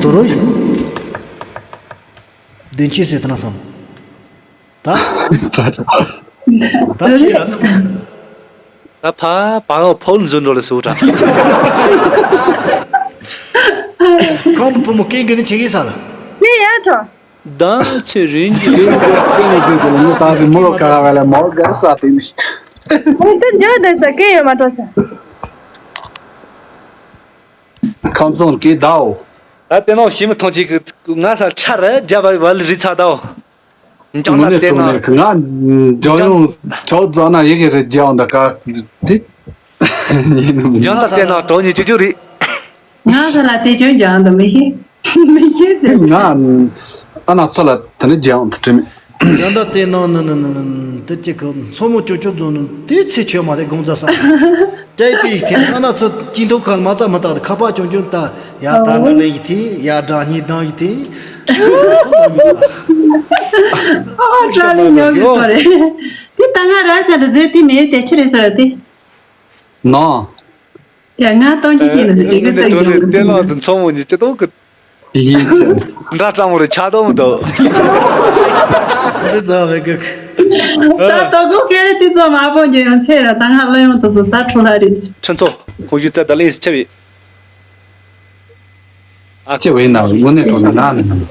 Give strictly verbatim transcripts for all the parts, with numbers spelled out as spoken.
དོ་རོ་ཡིན། བདེན་ཆེ་ཟེར་ཐ་ན་ཚང་། ད། ད་ཆེ་ཡ། ད་ཕ་ཕ་ཕོལ་འཛུལ་འགྲོ་ལ་སུ་དྲ། ཁོང་བུ་མོ་སྐད་འགི་ནི་ཆེ་གི་ས་ལ། ནི་ཡ་དྲ། ད་ཚེ་རིང་གི་ལུས་པོ་རྩེ་མོ་རྩེ་དེ་ལ་ནི་ད་སི་མོ་རོ་ཀ་ར་བ་ལ་མོ་ག་ས་དེ་ནི། ཨོ་ད་འཇོ་དེ་ཚ་སྐད་ཡོད་མ་འགྲོ་ས། ཁམས་ཚང་གི་ཟླའོ། ད་དེ་ནང་ཞི་མི་ཐང་ཅིག་གི་ང་ས་ཆ་རེ་རྒྱབ་པ་བ་ལ་རི་ཚ་དའོ། འཇང་ད་དེ་ནང་ང་འཇང་ཡོང་ཆོག་རྫོགས་ན་ཡི་གེ་རེ་རྒྱབ་འོང་ད་ག་དེ། འཇང་ད་དེ་ནང་གྲོགས་ཉིད་ཅི་ཅུ་རེད། ང་ས་ལ་དེ་ཅུ་འཇང་ད་མི་ཤེས། མི་ཤེས་ཟེར། ང་ཨ་ན་ཚོ་ལ་དེ་ནི་རྒྱབ་འོང་ད་དྲི་མེད། ཡང་ད་དེ་ནང་ནི་ནི་ནི་ནི་དེ་གཅིག་གི་མཚོ་མོ་ཅོ་ཅོ་རྫོང་ནི་དེ་ཚེ་ཆོས་མ་རེད་དགོངས་རྫ་ས། ཀྱ་ཡི་དེ་ཡིག་ཐེ་ཨ་ན་ཚོ་ཅི་འཐུ་ཁ་མ་རྩ་མ་དག་ཁ་པ་ཅོང་ཅོང་ད་ཡ་ད་ནི་ལེ་ཡིག་ཐེ་ཡ་དྲ་ཉིད་དང་ཡིག་ཐེ། ཨོ་ཅག་ལི་ཉོ་གི་པ་རེད། དེ་ད་ང་ར་ཚ་འདྲ་ཟེར་དེ་མེད་དེ་ཆི་རེད་ཟེར་དེ། ནོ། ཡ་ང་གཏོང་རྒྱུ་ཡིན་ནམ་དེ་གི་ཚ་གི་ཡོང་གི་འདུག་དེ་ལ་དུ་མཚོ་མོ་ཉིད་ཅི་ཏོག་གི། ཡིན་ཅི། འདྲ་སྤྲང་མོ་རེ་ཆགས་དོག་མི་འདུག་དེ་ཚ་བའི་གི། ད་ཏོག་གོ་ཀེ་རེ་དེ་ཚོ་མ་པོ་ཉོ་ཡོང་ཚེ་ར་ད་ང་ལོ་ཡོང་དུ་སོ་ད་འཕྲོ་ལ་རེད། ཁྲི་ཚོ་ཁོང་ཞུ་ཚ་ད་ལེ་ཆེ་བའི། ཨ་ཅེ་བའི་ན་དངོས་གནས་དྲང་ནས་ན་ནས་ན།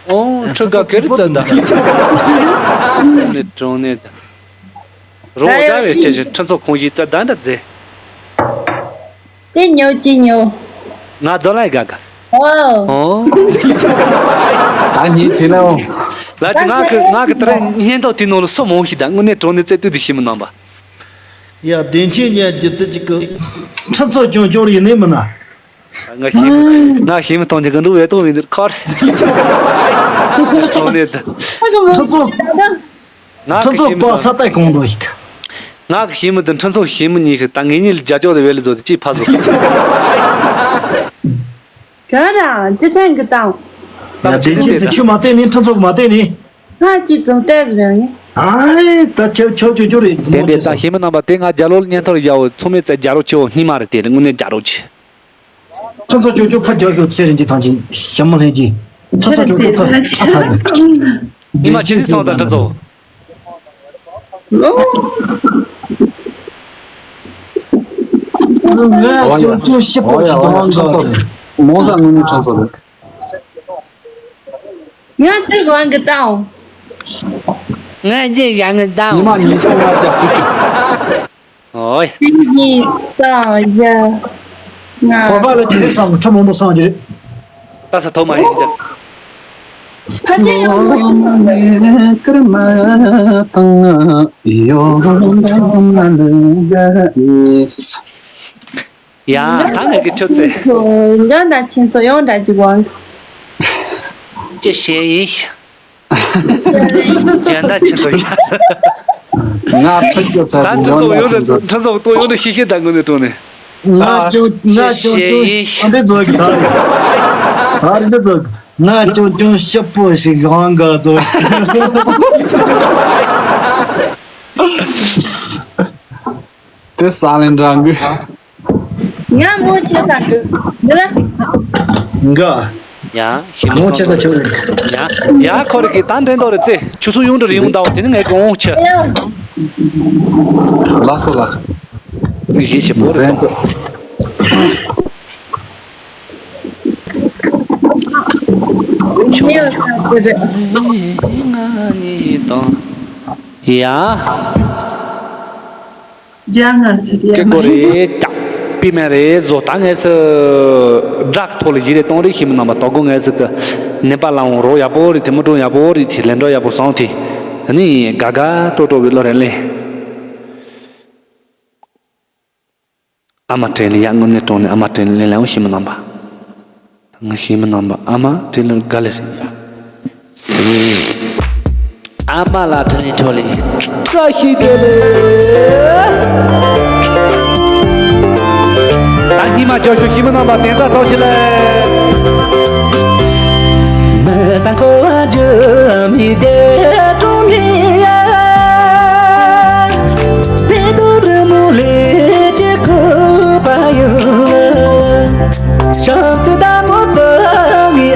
ཨོ་ཁྲི་ག་ཀེ་རེ་ཚ་ད། དངོས་གནས་དྲང་ནས་ད། རོ་བ་བྱ་བའི་སྐྱེ་བཞིན་ཁྲི་ཚོ་ཁོང་ཞིག་རྩ་ད་འདྲ་མཛེས། དེ་ཉོ་ཅི་ཉོ། ང་རྫོ་ལ་ཡི་ག་ག་ཨོ། ཨོ། ད་ཉིན་དེ་ལ་ཨོ། ལ་ཅི་ང་གི་ང་གི་དེ་རིང་བརྙན་ཐོག་དེ་ནང་ལ་སོ་མང་ཞིག་དང་དངོས་གནས་དྲང་གནས་བཙལ་དུས་དེ་ཤི་མི་གནང་པ། ཡ་བདེན་ཆེན་ཉན་རྒྱུ་དེ་ཅིག་གི། ཁྲི་ཚོ་ཅུང་ཅུང་ཡིན་ནི་མིན་ན། ང་ཤི་མི་ང་ཤི་མི་གཏོང་རྒྱུ་གི་འདུག་བས་གཏོང་མི་འདུག་ཁར། དྲང་གནས་དེ། ཁྲི་ཚོ། ང་ཁྲི་ཚོ་པ་ས་ཏའི་གོང་དུ་ཞིག་ང་གི་ཞི་མི་དང་ཁྲི་ཚོ་ཞི་མི་གཉིས་ཤིག་ད་ངེད་གཉིས་ལ་རྒྱ་ཅོག་དང་བེ་ལི་ཛོ་དེ་ཅིག་ཕ་ཟོ། ག་ར་ཅི་ཆན་གི་དང་། ཡ་དེ་ཅི་ཟེར་ཆུ་མ་བལྟས་ནི་ཁྲི་ཚོ་མ་བལྟས་ནི། ང་ཅི་ཙང་བལྟས་ཟོ་ཡང་ངས། ཨ་ད་ཆོ་ཆོ་ཆོ་ཆོ་རེད་དེ་མོ་འདྲའི་ཆེ་ད་ས། ཞི་མི་རྣམ་པ་དེ་ང་རྒྱ་ལོ་ལ་བརྙན་ཐོར་ཡག་པོ་ཚང་མས་བཙལ་རྒྱ་རོ་ཆེ་བོ་སྙིང་མ་རེད་དེ་རེད་དངོས་གནས་རྒྱ་རོ་ཆེ། ཁྲི་ཚོ་ཅོ་ཅོ་ཕར་རྒྱག་ཤོག་ཚེ་རིང་གི་ཐང་ཆེན་ཞྭ་མོ་ལྷན་གྱིས་ཁྲི་ཚོ་ཅོ་ཅོ་ཕར་ཕར་ཐར་ནས། ཉི་མ་ཆེ་སྲིད་སོང་དང་ཁྲི་ཚོ། ང་ཅོ་ཅོ་ཤི་པོ་ཞིག་ཡོང་གི། མོ་ས་ངོ་ནས་ཁྲི་ཚོ་རེད། ང་ཚོའི་དབང་གི་བཏང་། ང་རྗེས་ཡང་ངི་བཏང་། ཉི་མ་ཉིས་སྟོང་ལྔ་བརྒྱ་དྲུག་ཅུ། ཨོའི། གཅིག་གཉིས་གསུམ་བཞི། ལྔ། བོད་པ་ལ་ཅི་ཟེར་བསམ་ཁྲི་མང་པོ་སངས་རྒྱུ་རེད། ད་ས་ཐོག་མ་ཡིན་ཀྱང་། ཁ་ཆེ་ཡོང་གི། ཀརྨ་དང་ཡོ་ཡ་ད་ངས་ཀྱི་ཆུ་ཚོད། འཇོན་དང་ཁྱེད་ཚོ་ཡོང་འདྲ་ཅིག་དབང་། ཅི་བྱེད་ཡིན། འཇོན་དང་ཁྱེད་ཚོ་ཡ། ང་ཕུ་ཤོ་ཚ། ད་ཁྲི་ཚོ་ཡོང་འདྲ་ཁྲི་ཚོ་ཏོ་ཡོང་འདྲ་ཤི་ཤི་ད་ངོ་ནས་ཏོ་ནས། ང་ཅུང་ང་ཅུང་ཅུང་ཨ་འདི་རྫོགས་གི་ད་རེད། ད་རེད་འདི་རྫོགས་གི། ང་ཅུང་ཅུང་ཞིབ་པོ་ཞིག་དབང་ག་རྫོགས་གི། དེ་ས་ལེན་འདྲ་གི། ང་མོ་ཆེ་ས་འདུག་འདི་ལ། འགའ། ཡ་ཞིམ་མོ་ཆེ་ད་ཆོག་རེད། ཡ་ཡ་ཁོ་རེ་གི་ད་འདྲེན་དོ་རེ་ཙེ་ཆུ་ཚོད་ཡོང་འདྲ་རེ་ཡོང་ད་འོ་དེ་ནི་ངས་གི་འོང་ཆེ། ལ་སོ་ལ་སོ། ངས་ཞེ་ཆེ་པོ་རེ་འདྲེན་དོ། ཆུ་ཡོད་ས་འདི་རེད། ང་ནི་དང་། ཡ། རྒྱ་ངར་ཆེ་གི་ཡ་མ་རེད། ཀོ་རེད་ཀྱག་པི་མེ་རེད་བཟོ་ད་ངས་སུ་སྦྲག་ཐོག་ལ་ཡི་རེ་གཏོང་རེ་ཤི་མི་རྣམ་པ་དོ་དགོང་ངས་སུ་གི་ནེ་པ་ལ་འོང་རོགས་ཡག་པོ་རེད་དེ་མི་གྲོང་ཡག་པོ་རེད་དེ་ལེན་འགྲོ་ཡག་པོ་སོང་དེ་ད་ནི་དགའ་དགའ་སྤྲོ་སྤྲོ་བའི་བློ་རེ་ལེན། ཨ་མ་དྲན་ལེ་ཡག་དངོས་གནས་གྲོང་ནས་ཨ་མ་དྲན་ལེ་ལེན་ལེན་འོང་ཤི་མི་རྣམ་པ། ང་ཤི་མི་རྣམ་པ་ཨ་མ་དྲིན་ལན་དགའ་ལེ་རེད་ཡ། ཨ་མ་ལ་དྲིན་ལན་འཕྲོག་ལེ་བཀྲ་ཤིས་བདེ་ལེགས། ད་ཉི་མ་བཅོ་ཤོག་ཤི་མི་རྣམ་པ་དེ་ཚ་ཚོགས་ཤིག་ལས། མི་དང་ཁོ་བ་རྒྱུ་མི་བདེ་གྲོང་ནས་ཡ། བདེ་སྡུག་རི་མོ་ལས་ཀྱི་ཁུ་བ་ཡོད། ཤང་ཚི་ད་མོ་པ་ངི་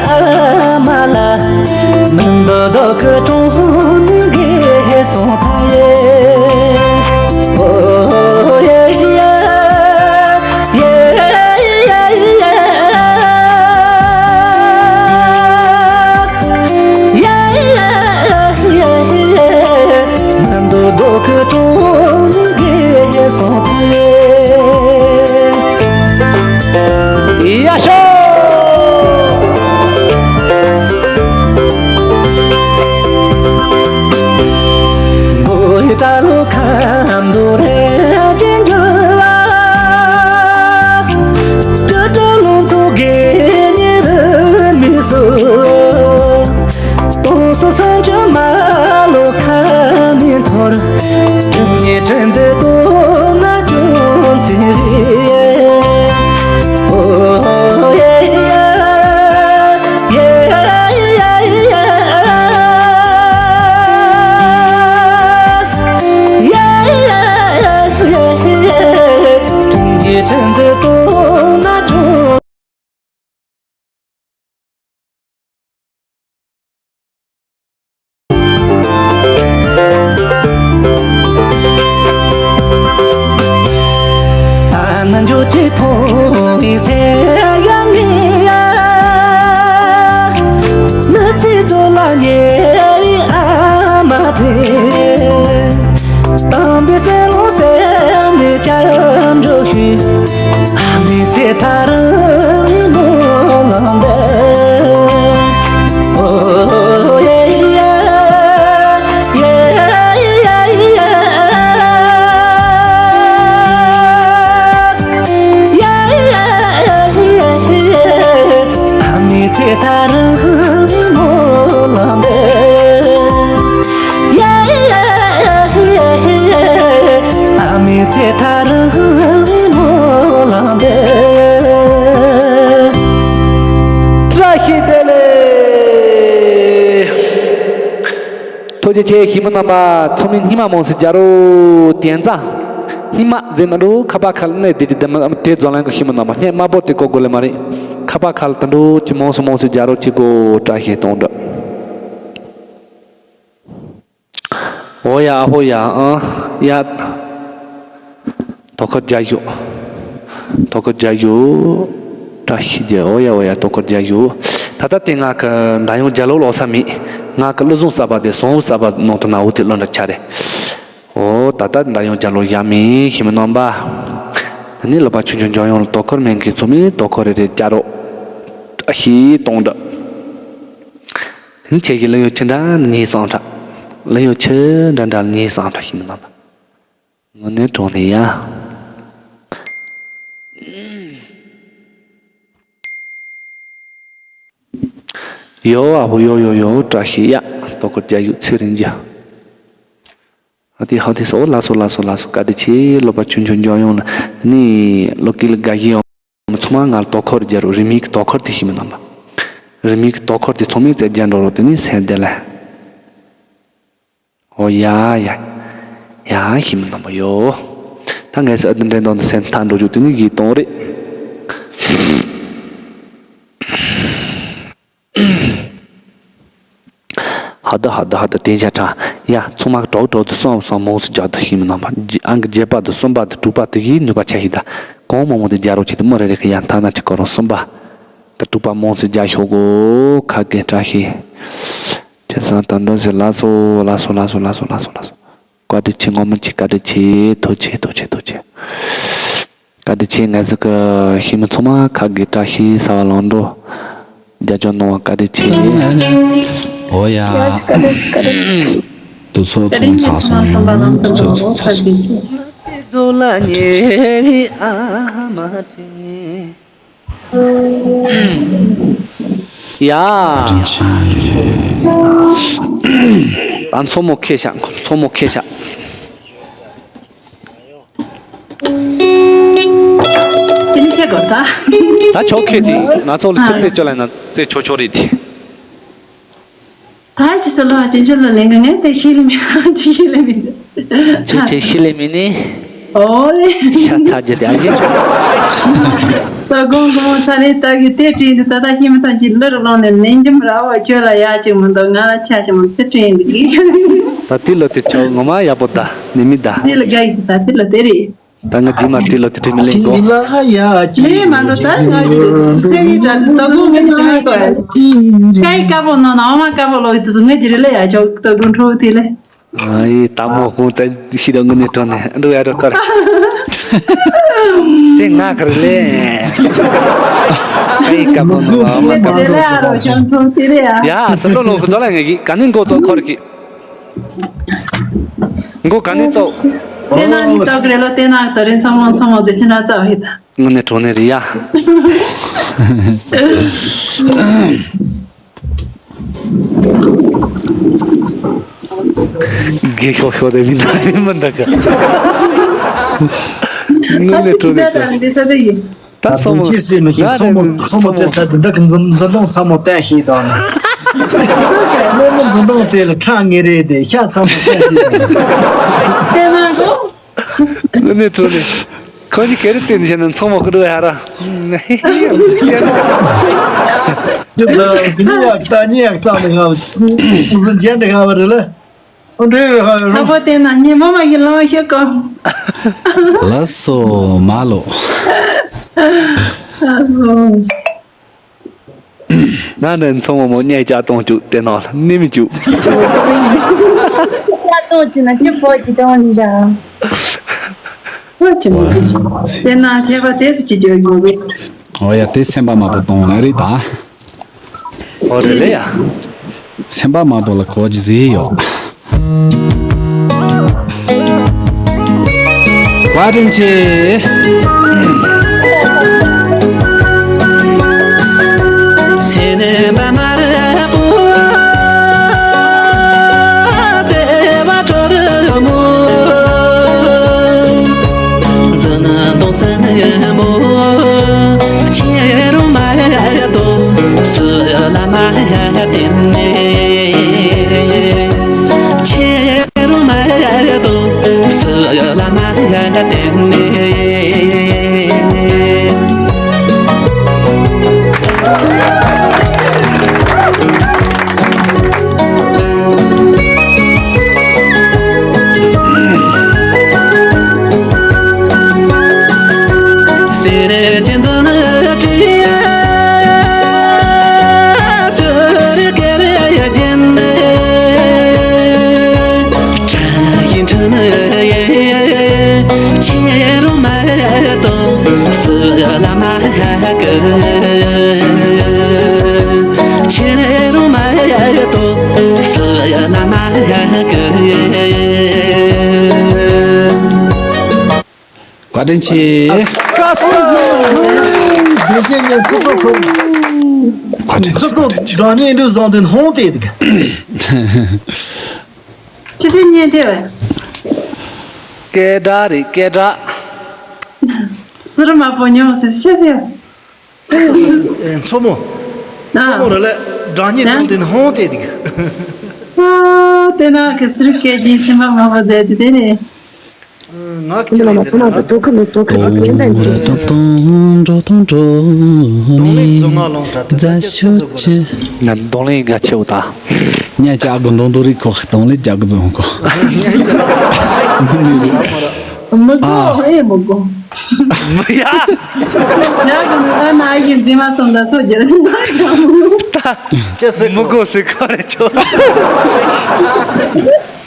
བཀྲ་ཤིས་བདེ་ལེགས། ཐུགས་རྗེ་ཆེ། ཞི་མི་རྣམ་པ་ཚང་མས་སྙིང་མ་མང་སེ་རྒྱ་རོ་དེ་ཙང་། སྙིང་མ་ཟེར་ན་འགྲོ་ཁ་པར་ཁ་ལ་གནས་དེ་ཀྱི་དེ་མ་དེ་རྫོང་ལང་གི་ཞི་མི་རྣམ་པ་སྙིང་མ་པོ་དེ་གོ་དགོས་ལེ་མ་རེད། ཁ་པར་ཁ་ལ་དུད་འགྲོ་གྱི་མང་སུ་མང་སུ་རྒྱ་རོ་གྱི་གོ་བཀྲ་ཤིས་གཏོང་འདྲ། ཨོ་ཡ་ཨ་ཧོ་ཡ་ཨང་ཡ། དོ་ཁུར་རྒྱག་ཞུ། དོ་ཁུར་རྒྱག་ཞུ། བཀྲ་ཤིས་རྒྱལ། ཨོ་ཡ་ཨོ་ཡ་དོ་ཁུར་རྒྱག་ཞུ། ད་ལྟ་དེ་ང་གི་འདྲ་ཡོང་རྒྱ་ལོ་ལོ་ས་མེད། ང་གི་བློ་བཟང་གསར་པ་དེ་བཟང་བོ་གསར་པ་ནང་དུ་ན་འོ་དེ་བློ་འདྲ་ཆ་རེད། ཨོ་ད་ལྟ་འདྲ་ཡོང་རྒྱ་ལོ་ཡ་མེད་ཞི་མི་རྣམ་པ། ད་ནི་ལོ་པ་ཆུང་ཆུང་འཇོན་ཡོང་ལ་དོ་ཁུར་མེད་མཁན་ཚོ་མི་དོ་ཁུར་རེ་རེ་རྒྱག་རོགས། བཀྲ་ཤིས་གཏོང་འདྲ། དེ་ནི་ཁྱེད་ཀྱི་གླུ་ཡོད་ཆི་འདྲ་ནི་ངའི་སང་ཁྲ། གླུ་ཡོད་ཆི་འདྲ་འདྲ་ངའི་སང་ཁྲ་ཞི་མི་རྣམ་པ། དངོས་གནས་དྲང་གནས་ཡ། ཡོ་ཨ་བོ་ཡོ་ཡོ་ཡོ་བཀྲ་ཤིས་ཡ། དོ་ཁུར་རྒྱ་ཡུག་ཚེ་རིང་རྒྱ། ཧ་དེ་ཧ་དེ་སོ་ལ་སོ་ལ་སོ་ལ་སོ་བཀའ་དྲིན་ཆེ། ལོ་པ་ཆུང་ཆུང་འཇོན་ཡོང་ལ་ནི་ལོ་ཀི་ལ་དགའ་ཞིག་ཡོང་། ཚང་མ་ང་ལ་དོ་ཁུར་རྒྱག་རོགས། རིན་མེད་ཀྱི་དོ་ཁུར་དེ་ཞི་མི་རྣམ་པ། རིན་མེད་ཀྱི་དོ་ཁུར་དེ་ཚང་མས་བཙལ་རྒྱག་འགྲོ་རོགས། དེ་ནི་སེམས་བདེ་ལ། ཨོ་ཡ་ཡ། ཡ་ཞི་མི་རྣམ་པ་ཡོ། ད་ངས་ཨ་དེ་འདྲའི་མདོག་འདི་སེམས་ཐག་འགྲོ་རྒྱུ་དེ་ནི་གི་གཏོང་རེད། ཧ་ད་ཧ་ད་ཧ་ད་དེ་བྱ་ཁྲ། ཡ་ཚང་མ་གྲོགས་གྲོགས་དུ་སོང་སོང་མོ་སུ་རྒྱག་ད་ཞི་མི་རྣམ་པ། ཨང་གི་བརྒྱད་པ་དུ་གསུམ་པ་དུ་དྲུག་པ་དུ་ཡི་ནུས་པ་ཆ་ཞིག་ད་གོང་མོ་མོ་དུ་རྒྱ་རོགས་ཆེ་དུ་མོ་རེ་རེ་གི་ཡ་མཐའ་ན་ཆི་ཀོ་རོ་གསུམ་པ། ད་དྲུག་པ་མང་སུ་རྒྱ་ཤོག་གོ། ཁ་གེ་བཀྲ་ཤིས། ཁྱེད་ཚང་དམ་དྲོན་ཟེར་ལ་སོ་ལ་སོ་ལ་སོ་ལ་སོ་ལ་སོ་ལ་སོ། བཀའ་དྲིན་ཆེ། ངོ་མ་ཆེ། བཀའ་དྲིན་ཆེ། ཐུགས་རྗེ་ཆེ། ཐུགས་རྗེ་ཆེ། ཐུགས་རྗེ་ཆེ། བཀའ་དྲིན་ཆེ། ང་ཚོ་གི་ཞི་མི་ཚང་མ་ཁ་གེ་བཀྲ་ཤིས་ཟ་བ་ལང་འགྲོ། རྒྱ་ཇོ་ནོ་བཀའ་དྲིན་ཆེ། ཨོ་ཡ། དུ་ཚོ་ཚོང་ཚ་སོང་། དུ་ཚོ་ཚོང་ཚ་སོང་། ཡ། ཨ་མཚོ་མོ་ཁེ་ཤ་མཚོ་མོ་ཁེ་ཤ། དེ་ནི་ཆེ་གོ་ད། ད་ཆོ་ཁེ་དེ་ང་ཚོ་ལ་ཆུ་ཚད་ཅོ་ལ་ན་ཚད་ཆོ་ཆོ་རེད་དེ། ད་ཅི་སོ་ལོ་ཅི་འཇོ་ལ་ལེན་གི་ངས་དེ་ཤི་ལེ་མི་ཅི་ཤི་ལེ་མི། ཅི་ཅི་ཤི་ལེ་མི་ནི། ཨོ་ལེ། ཤ་ཚ་རྒྱུ་དེ་ཨ་ཅི། ད་གོང་གོང་ཚ་ལེ་ད་གི་དེ་དྲིན་དུ་ད་ད་ཤི་མི་ཐང་ཅི་ལར་ལོང་ནས་ལེན་རྒྱུ་མ་ར་བ་ཁྱོད་ལ་ཡ་ཅིག་མི་འདུག་ང་ལ་ཆ་ཅིག་མི་དེ་དྲིན་དུ་གི། ད་དེ་ལོ་དེ་ཆོ་ངོ་མ་ཡག་པོ་ད་ནི་མི་ད། དེ་ལ་དགའ་ཡི་ད་དེ་ལ་དེ་རེད། ད་ང་རྗེས་མ་དེ་ལོ་དེ་དྲི་མི་ལེན་གོ། ལེ་མ་འགྲོ་ད་ང་ཚེ་ཡི་དྲ་དུ་ཏོ་གུ་ངེད་ཀྱི་དྲི་མི་གོ། ཀ་ཡི་ཀ་པོ་ནོ་ནོ་མ་ཀ་པོ་ལོ་ཡི་དུ་སུ་ངེད་ཀྱི་རི་ལེ་ཡ་ཆོག་ཏོ་གུ་འཕྲོ་དེ་ལེ། ཨ་ཡི་ད་མོ་ཧུང་ཙ་ཤི་ད་ངུ་ནི་ཏོ་ནི་འགྲོ་ཡ་འགྲོ་ཀར། དེ་ང་ཀར་ལེ། ཀ་ཡི་ཀ་པོ་ནོ་ནོ་མ་ཀ་པོ་ལོ་ཡི་དུ་སུ། ཡ་ས་ལོ་ལོ་གུ་ཙོ་ལ་ངེད་ཀྱི་ག་ནི་མགོ་ཙོ་འཁོར་གི། མགོ་ག་ནས་བཙོག་དེ་ན་ནི་ཏོག་རེ་ལོ་དེ་ན་ཏོ་རེ་མཚོ་མོ་མཚོ་མོ་ཟེར་གྱི་ན་ཙམ་ཧེ་ད། དངོས་གནས་དྲང་གནས་རེད་ཡ། དགེ་ཤོག་ཤོག་དེ་མི་འདྲ་མི་མི་འདྲ་ག་དངོས་གནས་དྲང་གནས་དྲང་། ད་མཚོ་མོ། ད་དུང་ཅི་སྲིད་མི་ཤེས། མཚོ་མོ་མཚོ་མོ་ཙེ་ཚ་དེ་འདྲ་གི་འཛིན་འཛིན་སྟངས་ཚ་མོ་བསྟན་ཤེས་དང་ནི། སློབ་མ་འཛིན་སྟངས་དེ་ལ་ཁྲག་ངེས་རེད་དེ་ཤ་ཚ་མོ་བསྟན་ཤེས་དང་། དེ་ན་གོ། ནི་ནི་ཐུ་ནི། ཁོ་ནི་ག་རེ་བཙལ་ནི་བྱས་ན་མཚོ་མོ་ཀི་འགྲོ་ཡ་ར། ཅི་ཙང་དེ་ནི་ཡག་ད་ནི་ཡག་ཙང་དེ་ག་བ། ཏུ་ཙི་འཇན་དེ་ག་བ་རེད་ལ། འདྲེ་ཡོད་ཧ་ཡོད་ལ་རོ། པོ་དེ་ན་ཉི་མ་མ་ཡི་ལོང་ཤོད་གོ། ལ་སོ་མ་ལོ། ང་ནི་མཚོ་མོ་མོ་ཉལ་ཅག་གཏོང་བཅུག་དེ་ནང་ལ་ནི་མི་བཅུག་ཅག་གཏོང་བཅུག་ན་ཤི་པོ་ཅི་གཏོང་ལི་ར། ཧོ་ཅི་མོ་དེ་ན་ཐེ་བ་དེ་སུ་ཅི་བཅོས་དགོས་གི། ཨོ་ཡ་དེ་སེམས་པ་མ་པོ་གཏོང་ནི་རེད་ད། ཨོ་རེད་ལེ་ཡ། སེམས་པ་མ་པོ་ལ་གོ་ཅི་ཟེར་ཡོད། བཀའ་དྲིན་ཆེ། བཀའ་དྲིན་ཆེ། བཀའ་སྩལ། བདེ་ཆེན་ནས་ཙི་ཙི་ཁུག་བཀའ་དྲིན་ཆེ། ཁུག་སྒྲ་སྙན་འདྲ་བཟང་དུ་ཧོང་དེ་དག་ཅི་ཟེར་ཉན་དེ་བས། སྐད་སྒྲ་རེད། སྐད་སྒྲ། སུ་རུ་མ་པོ་ཉོ་སི་ཆེ་ཟེར། མཚོ་མོ། མཚོ་མོ་རེད་ལ། སྒྲ་སྙན་བཟང་དུ་ཧོང་དེ་དག་ཨ་དེ་ན་གི་སུ་རུ་སྐད་ཀྱི་སེམས་པ་མ་པོ་མཛད་དེ་དེ་ནས། ང་ཁྱེད་ལ་མ་ཚང་མ་དུ་ཁ་མི་སྟོང་ཁ་དུ་ཁྱེད་འཛིན་གྱི། འགྲོ་དང་འགྲོ་དང་འགྲོ་ནས་རྫ་ཤོད་ཅི། ང་གདོང་ལེན་ང་ཆེ་བོ་ད། ཉ་ཅག་གི་འདོང་དོ་རིག་གོ་གདོང་ལེན་ཅག་གི་རྫོང་གོ། མི་གོ་ཨེ་མི་གོ། མི་ཡ། ཡ་གི་མི་ག་ན་ཡི་འཛིན་མ་སོང་ད་ཚོ་རྒྱལ་ན་ཡང་མི་གོ། ཅི་ཟེར་མི་གོ་ཟེར་ག་རེ་ཆོ།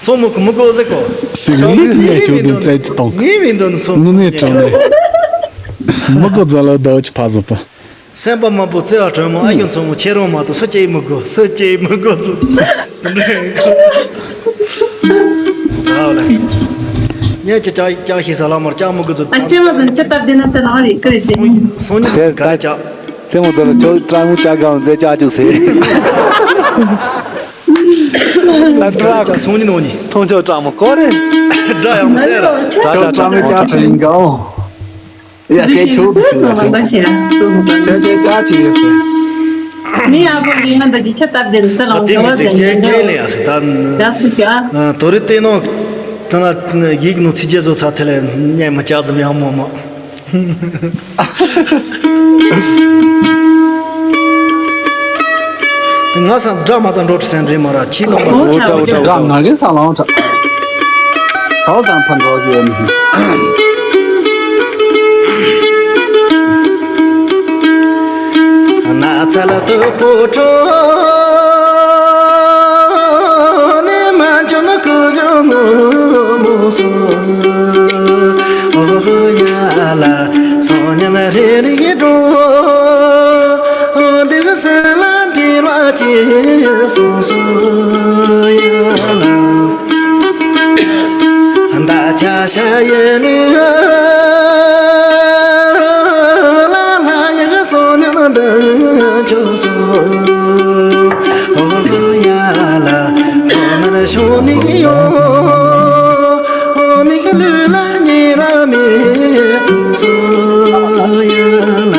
མཚོ་མོ་གི་མི་གོ་ཟེར་གོ། ཟེར་ངས་ཀྱི་ཉལ་ཆོག་དོན་བཙལ་གྱི་བཏང་། ངས་མིན་འདོན་མཚོ་དངོས་གནས་དྲང་གནས། མི་གོ་ཛ་ལོ་ཟླ་བ་ཆི་ཕ་བཟོ་པ། སེམས་པ་མང་པོ་བརྩེ་བ་དྲོན་མོ་ཨ་ཡོན་མཚོ་མོ་ཁྱེད་རང་མ་གཏོགས་སུ་སྐྱེ་མི་དགོས། སུ་སྐྱེ་མི་དགོས་ཚུལ། ཚ་བ་ལ། ངས་ཀྱི་ལྕགས་ལྕགས་ཤིག་ཟ་ལ་མར་ལྕགས་མི་དགོས་ཚུལ། ཨ་ཅེ་མ་དང་ཆ་སྟབས་བདེ་ན་དེ་ལའང་རེད་ཀི་རེད་ཟེར། སང་ཉིན་དེ་ག་ལ་ལྕགས། རྩེད་མོ་ཚོ་ལ་ཁྱོད་སྤྲང་མོ་ལྕགས་སྒང་མཛད་ལྕགས་བཅུག་ཟེར། ད་ཏྲག་ལྕགས་སང་ཉིན་འོ་ནི། མཐོང་ཆོག་སྤྲང་མོ་ཀོ་རེད། དགྲ་ཡང་མི་བཙལ་ར། དགྲ་ལྕགས་སྤྲང་མོ་ལྕགས་ཕྲན་གང་། ཡ་སྐད་ཆོག་ཏུ་ཟིན་ན་ཆོག་ཁྱོད་ཁྱོད་ཅག་ཅི་ཡོད་ཟེར། མི་ཡག་པོ་ཡིན་ན་འདི་ཅི་ཆ་སྟབས་བདེ་ལ་ལ་དེ་མི་དེ་ཁྱེད་ཁྱེད་ལ་ཡ་ཟེར་ད། རྒྱབ་སུ་ཀྱ། དོ་རི་ཏེ་ནོ། ད་ན་ཡིག་ནོ་ཚིག་རྗེས་བཟོ་ཚ་ཐེ་ལེ་ཉན་མ་ཅག་ཙམ་ཡང་མོ་མོ། ང་ས་འདྲ་མ་ཙམ་འགྲོ་ཁྲི་སེན་རེ་མ་ར་ཁྱི་ནང་མ་ཙམ་འགྲོ་ཁྲི་འདྲ་ང་གི་ས་ལང་ཁྲ། ཧའོ་སང་ཕན་རོ་ཡོད་མི། ན་ཚ་ལ་དུ་པོ་ཁྲོ་ནི་མ་ཅོ་ན་ཁུ་ཇོ་མོ་མོ་སོ། ཨོ་ཡ་ལ། སང་ཉིན་རེ་རེ་འགྲོ། འདི་གི་སེམས་ལ་འདྲི་བ་ཅི་སོང་སོང་ཡ་ལ། ད་ཆ་ཤ་ཡེ་ལི་ལ་ལ་ཡི་གི་སང་ཉིན་འདི་ཆོག་སོང་། ཨོ་ཡ་ལ། ཁོ་མར་ཤོ་ནི་ཡོང་། ཨོ་ནི་གི་ལུས་ལ་ཉེ་ར་མེད་སོ་ཡ་ལ།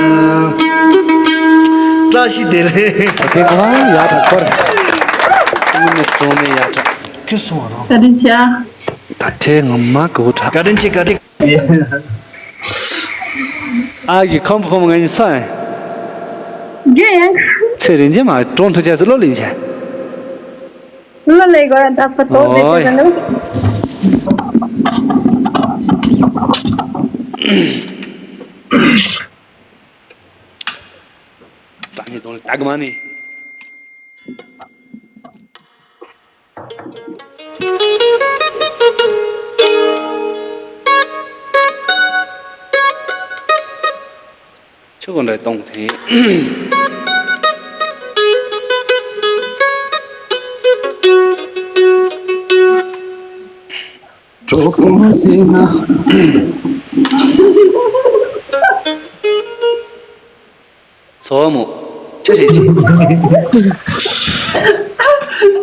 བཀྲ་ཤིས་བདེ་ལེགས། དེ་ང་ཡག་ད་འཁོར། དངོས་གནས་བྱུང་ནས་ཡག་ད། ཁྱོད་སོང་བ་རང་། བཀའ་དྲིན་ཆེ། ད་དེ་ང་མ་གོ་ད། བཀའ་དྲིན་ཆེ་བཀའ་དྲིན། ཨ་གི་ཁམ་ཕོ་མ་ང་ཡིན་སོང་། རྒྱུ་ཡང་། ཚེ་རིང་རྗེས་མ་གྲོང་ཁྲོ་བྱས་སུ་ལོ་ལིན་ཆེ། ལོ་ལེ་གོ་ཡང་ད་ཕ་ཏོ་དེ་ཆེ་ཨོ་ཡ། ཟེར་ནོ། ད་ནི་དོང་ལ་ད་གི་མ་ནི། ཆུ་གོ་འདྲ་གཏོང་དེ། གྲོགས་པོ་ཟེར་ན། ཚོ་མོ། ཅི་རེད་དེ།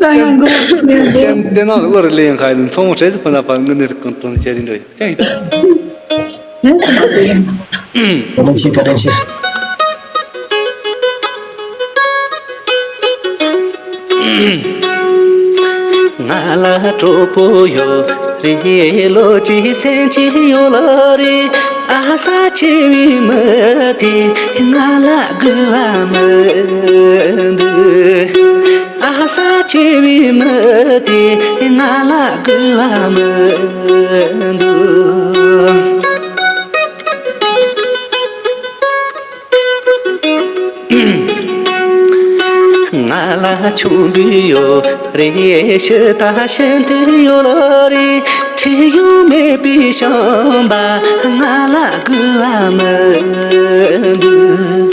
ད་ཡང་མགོ་བསྟན་ནང་བློ་རུ་ལེན་ཁ་ཡིན་ཚོང་མོ་བྲེལ་ཟི་ཕ་ན་ཕ་དངོས་གནས་རིག་གང་དོན་ཅི་རིན་འགྲོ་ཡོད་ཅི་ཡིན། བཀའ་དྲིན་ཆེ། བཀའ་དྲིན་ཆེ། ང་ལ་གྲོགས་པོ་ཡོད་རེད། ལོ་གཅིག་སེམས་ཅན་ཡོད་ལ་རེད། ཨ་ས་ཆེ་བའི་མི་དེ་ང་ལ་དགོས་པ་མི་འདུག་ཨ་ས་ཆེ་བའི་མི་དེ་ང་ལ་དགོས་པ་མི་འདུག་ང་ལ་ཆུང་དུས་ཡོད་རེད། ཤི་ད་ཤི་དུས་ཡོད་རེད། ཁྲིད་ཡོང་མེད་པའི་བྱམས་པ་ང་ལ་དགོས་པ་མི་འདུག་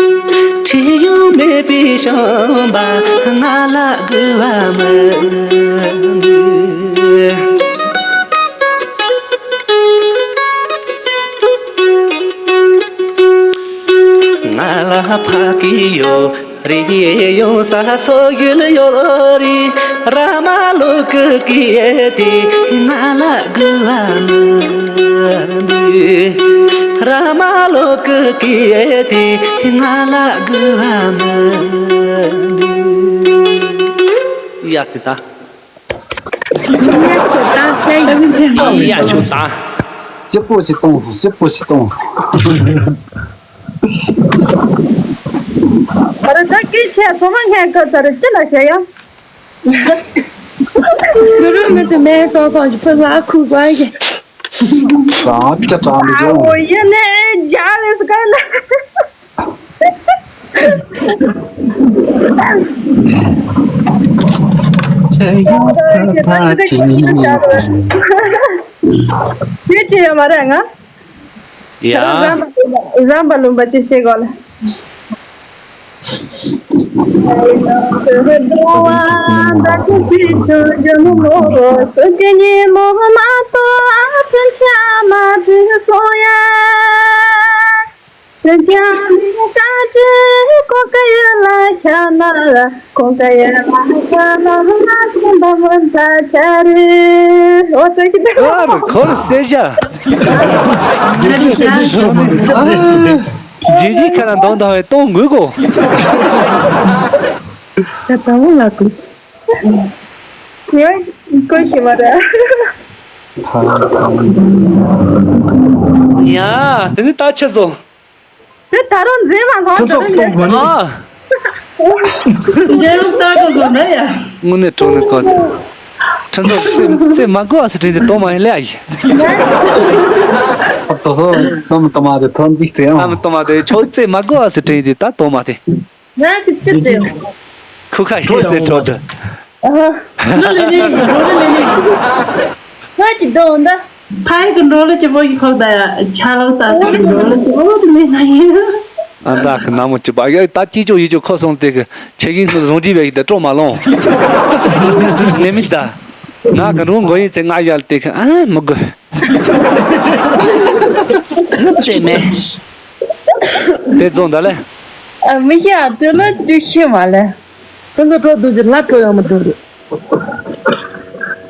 ཁྲིད་ཡོང་མེད་པའི་བྱམས་པ་ང་ལ་དགོས་པ་མི་འདུག་ང་ལ་ཕ་གི་ཡོད་རེད། ཡོང་ས་སོ་ཡུལ་ཡོད་རེད། ར་མ་ལོ་ཀི་ཀི་ཨེ་དེ་ང་ལ་དགོས་པ་མི་འདུག་ར་མ་ལོ་ཀི་ཀི་ཨེ་དེ་ང་ལ་དགོས་པ་མི་འདུག་ཡ་དེ་ད། ཡ་ཆོ་ད་སེ་ཡ་ཆོ་ད། སྐྱིད་པོ་ཅིག་གཏོང་སོང་། སྐྱིད་པོ་ཅིག་གཏོང་སོང་། ཨ་ར་ད་སྐད་ཆ་ཚང་མ་ངས་གོ་ཚར་རེད། ཅི་ལ་བཤད་ཡ། འདི་རུ་མི་ཚེ་མེད་སོང་སོང་ཞིག་ཕུ་ལ་ཁུག་པ་ཡིན། རང་སྐྱ་གྲང་ལི་ཨ་ཡོང་། འོ་ཡེ་ནས་རྒྱ་རེས་ག་ལ། ཁྱེད་ཡོང་ས་ཕ་ཅིང་། དེ་ཅི་ཡོད་མ་རེད་ང་། ཡ། རང་པ་རང་པ་ལུང་པ་ཅི་ཤེས་གོ་ལ། ཨ་རེ་ཁོ་རེ་སེ་ཞ། ཇི་ཇི་ཁ་ན་འདང་འདང་བའི་གཏོང་དགོས་གོ། ད་ད་འོང་ལ་གོ། ངས་གོ་ཤེས་མ་རེད། ཡ། དེ་ནི་ད་ཆི་བཟོ། དེ་ད་རུང་འཛིན་མ་ལྷོད། ཁྱོད་ཚོ་གཏོང་དགོས་ནི། ཨ། འདྲེ་ལོ་ལྟ་གོ་བཟོ་ན་ཡ། དངོས་གནས་གྲོགས་ནི་གོ་དེ། ཁྱོད་ཚོ་རྩེ་རྩེ་མ་དགོས་ཨ་སི་དྲན་དེ་གཏོང་མ་ཡིན་ལེ་ཨ་ཡི། ད་སོ་ནམ་ཏོ་མ་དེ་ཐོན་འཇིག་དྲན་ཨང་། ནམ་ཏོ་མ་དེ་ཁྱོད་རྩེ་མ་དགོས་ཨ་སི་དྲན་དེ་ད་གཏོང་མ་དེ། ང་གི་ཅི་ཟེར། ཁུ་ཁ་ཡོད་ཟེར་གྲོགས་དེ། ཨ། འགྲོ་ལེ་ནི་འགྲོ་ལེ་ནི། ང་གི་དོན་ད། ཕ་ཡི་གི་འགྲོ་ལེ་གཅིག་པོ་གི་ཁོག་ད་ཡ་ཆ་ལག་ད་སི་གི་འགྲོ་ལེ་གཅིག་པོ་དེ་མེད་ན་ཡིན། ཨ་ད་གི་ན་མོ་གཅིག་པ་ཡ་ད་ཅི་ཅོ་ཡི་ཅོ་ཁོ་སོང་དེ་གི་ཆེ་གིན་ཁོ་རང་ཅི་བས་གི་ད་སྤྲོ་མ་ལོང་། ནི་མི་ད། ང་གི་རུང་གོ་ཡིན་ཚེ་ང་ཡལ་དེ་གི་ཨ་མི་དགོས། ཙེ་མེ། དེ་ཙོང་ད་ལེ། ཨ་མི་ཤེས་ཨ་དེ་ལ་ཅི་ཤེས་མ་ལེ། ཁོ་ཚོ་སྤྲོ་འདུག་ཅི་ལ་སྤྲོ་ཡོང་མི་འདུག་རེད།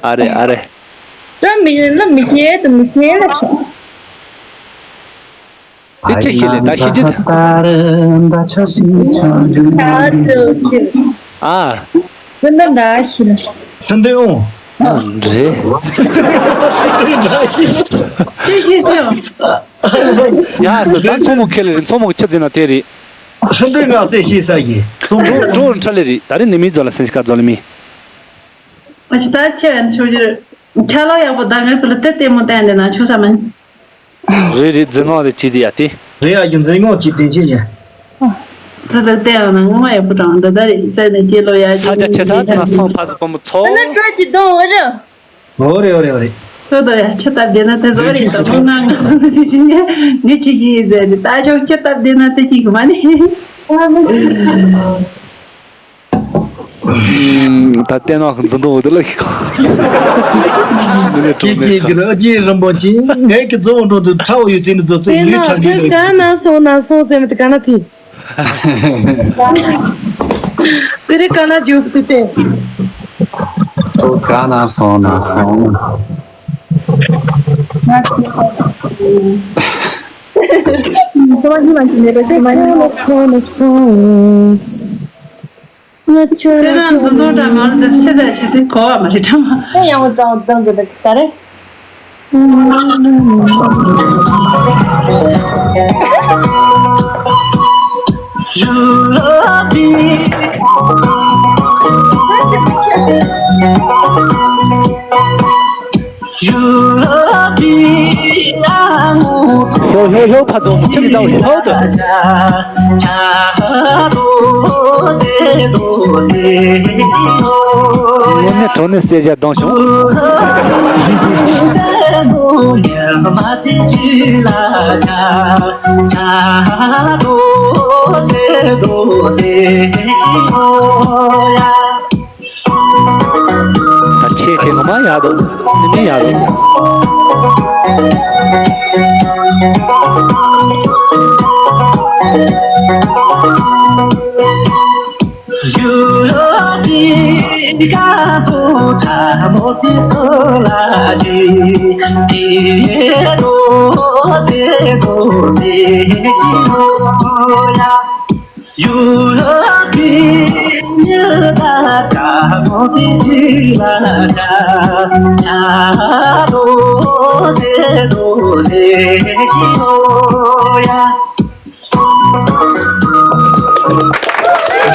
ཨ་རེ་ཨ་རེ། ད་མི་ལ་མི་ཤེས་དུ་མི་ཤེས་ལ་ཤོག་དེ་ཅི་ཤེས་ལེ་ད་ཤེས་རྒྱུ་དེ། ད་ཆ་ཤེས་ཆ་རྒྱུ། ད་ཚོ་ཤེས། ཨ། ཁོ་ན་འདྲ་ཤེས་ལ། ཤིན་ཏུ་ཡོང་། རེད། ཅི་ཤེས་ཅི་ཡོང་། ཡ་སོ་ད་མཚོ་མོ་ཁེ་ལེ་རེད། མཚོ་མོ་གི་ཆུ་འཛིན་ན་དེ་རེད། ཤིན་ཏུ་ང་ཚེ་ཤེས་ས་ཡིན། སོང་འགྲོ་འགྲོ་འཕྲ་ལེ་རེད། ད་རེས་ནི་མི་ཛོ་ལ་སེམས་ཤིག་ག་ཛོ་ལེ་མི། ཨ་ཅི་ད་ཁྱེད་ཆོས་རྒྱུར་ཁ་ལོ་ཡག་པོ་ད་ངས་ཚོ་ལ་དེ་ལྟད་མོ་བསྟན་ནས་ན་ཆོས་ས་མིན། རེད་རེད་འཛིན་ངོ་རེ་ཅི་དེ་ཡ་དེ། རེད་ཡ་གི་འཛིན་ངོ་ཅི་དེ་ཅི་ཡ། ཚོ་ཚོ་བསྟན་ཡང་ན་ངོ་མ་ཡག་པོ་དྲང་ད་ད་རེད་ཚེ་ནས་སྐྱེ་ལོ་ཡ་ས་ཆ་ཆེ་ས་དེ་ན་སང་ཕ་སི་བུ་མོ་ཚོ། ཨ་ན་སྤྲོ་ཅི་གཏོང་བ་རེད། ཨོ་རེད་ཨོ་རེད་ཨོ་རེད། ཁྱོད་དང་ཡང་ཁྱི་སྟབས་བདེ་ན་དེ་ཟོ་རེད་ད་མོ་ང་ང་སོ་སོ་ཞིག་ཞིག་ནས་ནི་ཅི་ཡིན་ཟེར་ནི་ད་ཆོག་ཁྱི་སྟབས་བདེ་ན་དེ་ཅིག་མ་ནི། ད་བལྟས་ན་འཛིན་དོ་འོ་དེ་ལ་ཤི་ཁ། འདི་ནས་གྲོགས་མེད་ཁ། ཀྱེ་ཀྱེ་རྒྱུ་རོ་རྗེ་རིན་པོ་ཆེ་ངས་ཀྱི་རྫོང་འགྲོ་དུས་ཁྲ་བོ་ཡོད་ཚེ་ནི་རྫོ་ཚེ་དེ་ཡོད་ན་ཁྲ་ཆོས་མེད་ག་ན་སོང་ན་སོང་ཟེར་མི་དེ་ག་ན་དེ། དེ་རིང་ག་ན་འཇུག་ཏུ་སྟེ། ཁྱོད་ག་ན་སོང་ན་སོང་། ང་ཚོ་ཚོ་བ་ཉི་མ་ཅིག་མེད་པ་ཅིག་མ་ཉི་མ་སོང་ན་སོང་། ང་ཚོ་དེ་ན་འཛུམ་མདངས་འདྲ་མ་རུ་ཚེ་ཤེས་ཚད་ཆེ་སེ་གོ་བ་མ་རེད་ཁྲམ། ཨེ་ཡང་བ་དང་བདག་གི་ད་རེད། ཧོ་ཧོ་ཧོ། ཕ་ཚོ་ཁྱེད་ཀྱི་ལྟ་བ་ཧོ་དུ། དངོས་གནས་དྲང་གནས་གསལ་བྱ་ལྡང་བྱུང་། ད་ཆེ་དེ་ངོ་མ་ཡག་འདུག་ནི་མི་ཡག་འདུག་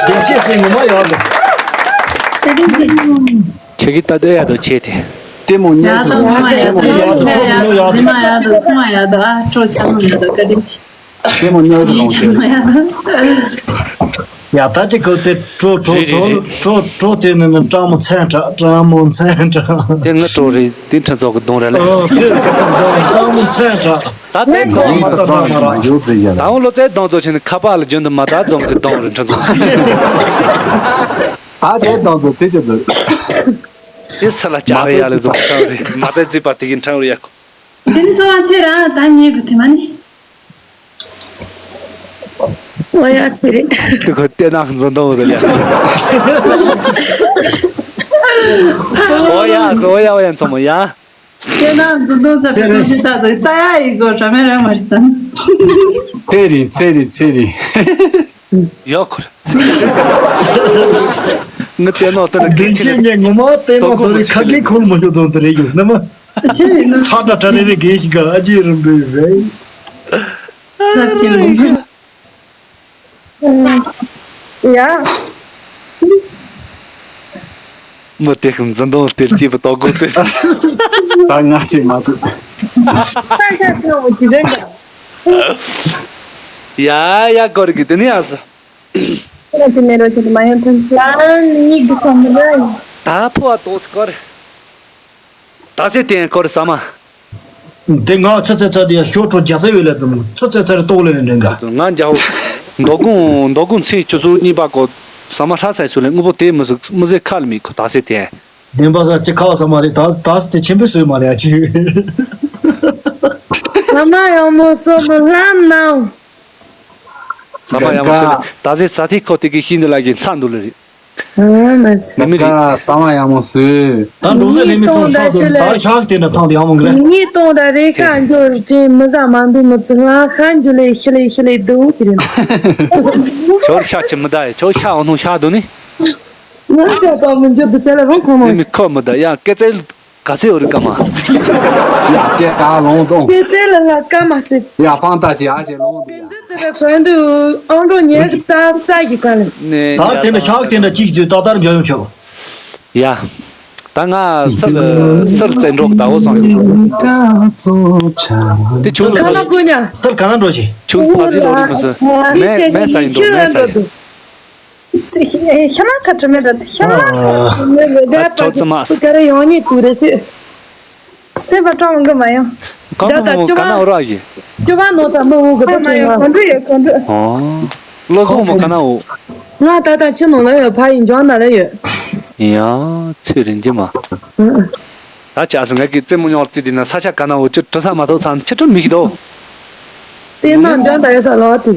བདེ་སྐྱིད་སེ་ངོ་མ་ཡག་འདུག་ཁྱེད་ཀྱིས་ལྟ་དུས་ཡག་འདུག་ཆེ་དེ། ལྟད་མོ་ཉལ་དུ་ཡག་འདུག་ལྟད་མོ་ཡག་འདུག་ཚང་མ་ཡག་འདུག་ཚང་མ་ཡག་འདུག་ཨ་སྤྲོ་ཆ་མོ་ཡག་འདུག་བཀའ་དྲིན་ཆེ། ལྟད་མོ་ཉལ་དུ་ལོངས་ཤིག་ཡ་ད་ཅི་གོ་དེ་སྤྲོ་སྤྲོ་རེད་རེད་སྤྲོ་རེད། སྤྲོ་སྤྲོ་དེ་ནི་ནི་སྤྲང་མོ་མཚན་དྲག་སྤྲང་མོ་མཚན་དྲག་དེ་ང་སྤྲོ་རེད། དེ་ཕྲན་ཚོགས་ཀྱི་གདོང་རེད་ལ། ཨོ་དེ་སྤྲང་མོ་མཚན་དྲག་ད་ཚེ་གདོང་མ་ཚ་སྤྲང་མ་རག་ད་འོང་ལོ་ཚེ་གདོང་ཚོ་ཆེ་ནི་ཁ་པར་ལ་རྒྱུན་དུ་མ་ད་འཛོམས་ཚེ་གདོང་རེད་ཕྲན་ཚོགས། ད་དེ་གདོང་ཚོ་དེ་ཅི་འདུག་དེ་ས་ལ་ཅག་རེད་ཡ་ལ་འཛོམས་ས་རེད། མ་ཚེ་རྩིས་པ་དེ་གི་འཕྲང་རེད་ཡ་ཁོ། དེ་ནི་ཚོ་བ་ཚེ་རང་ད་ཉེ་གི་དེ་མ་ནི། ཨོ་ཡ་ཚེ་རེད། དེ་ཁོ་བལྟས་ན་འཛོམས་དོ་རེད་ཡ། ཨོ་ཡ་ཨོ་ཡ་ཨོ་ཡ་མཚོ་མོ་ཡ། བལྟས་ན་འཛོམས་དོ་ཚ་བའི་སོང་ཞིག་ད་ཟེར་ལྟ་ཡ་ཡི་གོ་དྲ་མེད་ར་མ་རེད་ད། ཚེ་རིང་ཚེ་རིང་ཚེ་རིང་། ཡོད་ཁོ་རེད། ངི་བལྟས་ན་ལྟ་ན་སྐད་ཆེ་ནས་ངས་ངོ་མ་བལྟས་ན་ལྟ་རེད་ཁ་སྐད་ཁོ་མ་ཤོད་ཙང་དེ་རེད་ཡོད་ནི་མ། ཆེ་རེད་ན། ཚ་དྲ་དྲ་རེ་རེ་གེ་ཞིག་ག་ཨ་ཅེ་རིན་པོའི་ཟེ། ཚ་ཆེ་རེད། ཡ། མོ་དེ་ཁམ་འཛིན་དོང་སྟེར་སྐྱེས་པ་ཏོག་གོ་སྟེར། ད་ང་ཅེ་མ་ཐུབ། ས་ཆ་ཚང་བ་ཅི་རེད་འདྲ། ཡ་ཡ་གོ་རིག་གི་དེ་ནི་ཨ་ས། ཁྱེད་ཀྱི་མེ་རོ་ཁྱེད་མ་ཡོང་ཐོན་ཆེ། ཨ་ནི་གི་སོང་མི་ར་ཡིན། ད་ཕོ་བ་ཏོག་ཏུ་གོ་རེད། ད་ཚེ་བརྟན་སྐོར་ཟ་མ། དེ་ང་ཚོ་ཚེ་ཚ་དེ་ཡ་ཤོ་ཁྲོ་རྒྱ་ཚེ་བའི་ལས་དུ་མོ་ཚོ་ཚེ་ཚ་རེ་ཏོག་ལེ་ནས་འདྲེན་ག་ང་འཇའ་བོ། མདོ་དགོང་མདོ་དགོང་ཚེས་ཆུ་ཚོད་གཉིས་པ་གོ། ཟ་མ་ཧྲ་སའི་ཚུལ་ལས་དངོས་པོ་དེ་མི་ཟིག་མི་ཟིག་ཁ་ལ་མི་ཁོ་ད་ཚེ་བརྟན། བདེན་པ་ས་ཅི་ཁ་བ་ས་མ་རེད་ད་ད་ས་དེ་ཆེན་པོའི་སོས་མ་རེད་ཨ་ཅི། ཟ་མ་ཡང་མོ་སོ་མི་ལ་ནའོ། ཟ་མ་ཡང་མོ་སོ་ད་ཚེ་ས་ཐིག་ཁོ་དེ་གི་ཤིན་ཏུ་ལ་གི་ཚ་འདུག་ལ་རེད། ཨ་མ་ཚེ། མི་མི་རེད། ཀ་ས་མ་ཡང་མོ་སོས། ད་འགྲོ་ཟེར་ལེ་མི་ཚོང་ས་དུ་ད་ཤག་དེ་འདྲ་ཐང་དུ་ཡང་མོ་གི་ལེ། ངའི་སྟོང་ད་རེ་ཁ་འཇོར་ཅན་མི་ཟ་མ་འདུག་མི་ཚེ་ལ་ཁ་འཇུ་ལེ་ཤི་ལེ་ཤི་ལེ་འདུག་ཅི་རེད། ཆོར་ཤ་ཆི་མི་ད་ཡ་ཆོར་ཤ་འོ་ནོ་ཤ་འདུག་ནི། ང་ཅག་པ་མི་འཇུ་དུ་ཟེར་ལ་རང་ཁོང་མ་མི་མི་ཁོ་མི་ད་ཡ་སྐད་ཚེ། ག་ཚོད་འོ་རི་ཀ་མ། ཡ་ཀྱེ་ད་ལོང་དོང་། ཀྱེ་ཚེ་ལ་ལ་ཀ་མ་སི། ཡ་ཕང་ཏ་ཅི་ཨ་ཅེ་ལོང་དུ་ཡ། ཀྱེ་ཚེ་དེ་ལ་གོན་དུ་ཨང་འགྲོ་ཉལ་གི་ད་རྩ་གི་ཀ་ལ། ནས་ད་དེ་འདྲ་ཤག་དེ་འདྲ་གཅིག་བརྗོད་ད་ལྟར་འཇོག་ཡོང་ཆོག་ཡ། ད་ང་སིར་སིར་བཙན་འགྲོག་ད་འོ་སང་ཡོང་། དེ་ཆུང་ལ་ཁ་ན་ཀུ་ཉ། སིར་ག་ན་འགྲོ་ཞིག་ཆུང་ཕ་སི་ལོ་རི་མི་སི། མེ་མེ་ས་ཡིན་འགྲོ་མེ་ས་ཡིན། ཤ་མ་ཁ་བྲི་མེད་ད་ཤ་མ་ཁ་བྲི་མེད་ད་ད་ད་ཆོག་ཙི་མ་ཁུ་ག་རེ་ཡོང་ཉེ་དུ་རེ་སི། ཚེ་བ་ཀྲང་གི་མ་ཡོང་། གང་ད་མོ་ག་ན་འོ་ར་ཡི། ཅོ་བ་ནོ་ཚ་མོ་འུ་གི་ད་ཚེ་མ་གོན་འགྲོ་ཡོད་གོན་འགྲོ། ཨོ། བློ་བཟང་མོ་ག་ན་འོ། ང་ད་ད་ཆི་ནང་ལ་ཡོད་ཕ་ཡིན་ཇོན་ན་ལ་ཡོད། ཡ་ཚེ་རིན་གྱི་མ། ད་ཅི་ཨ་སི་ང་གི་རྩེད་མོ་ཉོར་རྩིས་དེ་ན་ས་ཆ་ག་ན་འོ་ཅི་བྲི་ས་མ་ཐོག་ཚང་ཆི་བྲི་མི་ཤི་དོ། དེ་ན་ཇོན་ད་ཡོད་ས་ལ་དུ།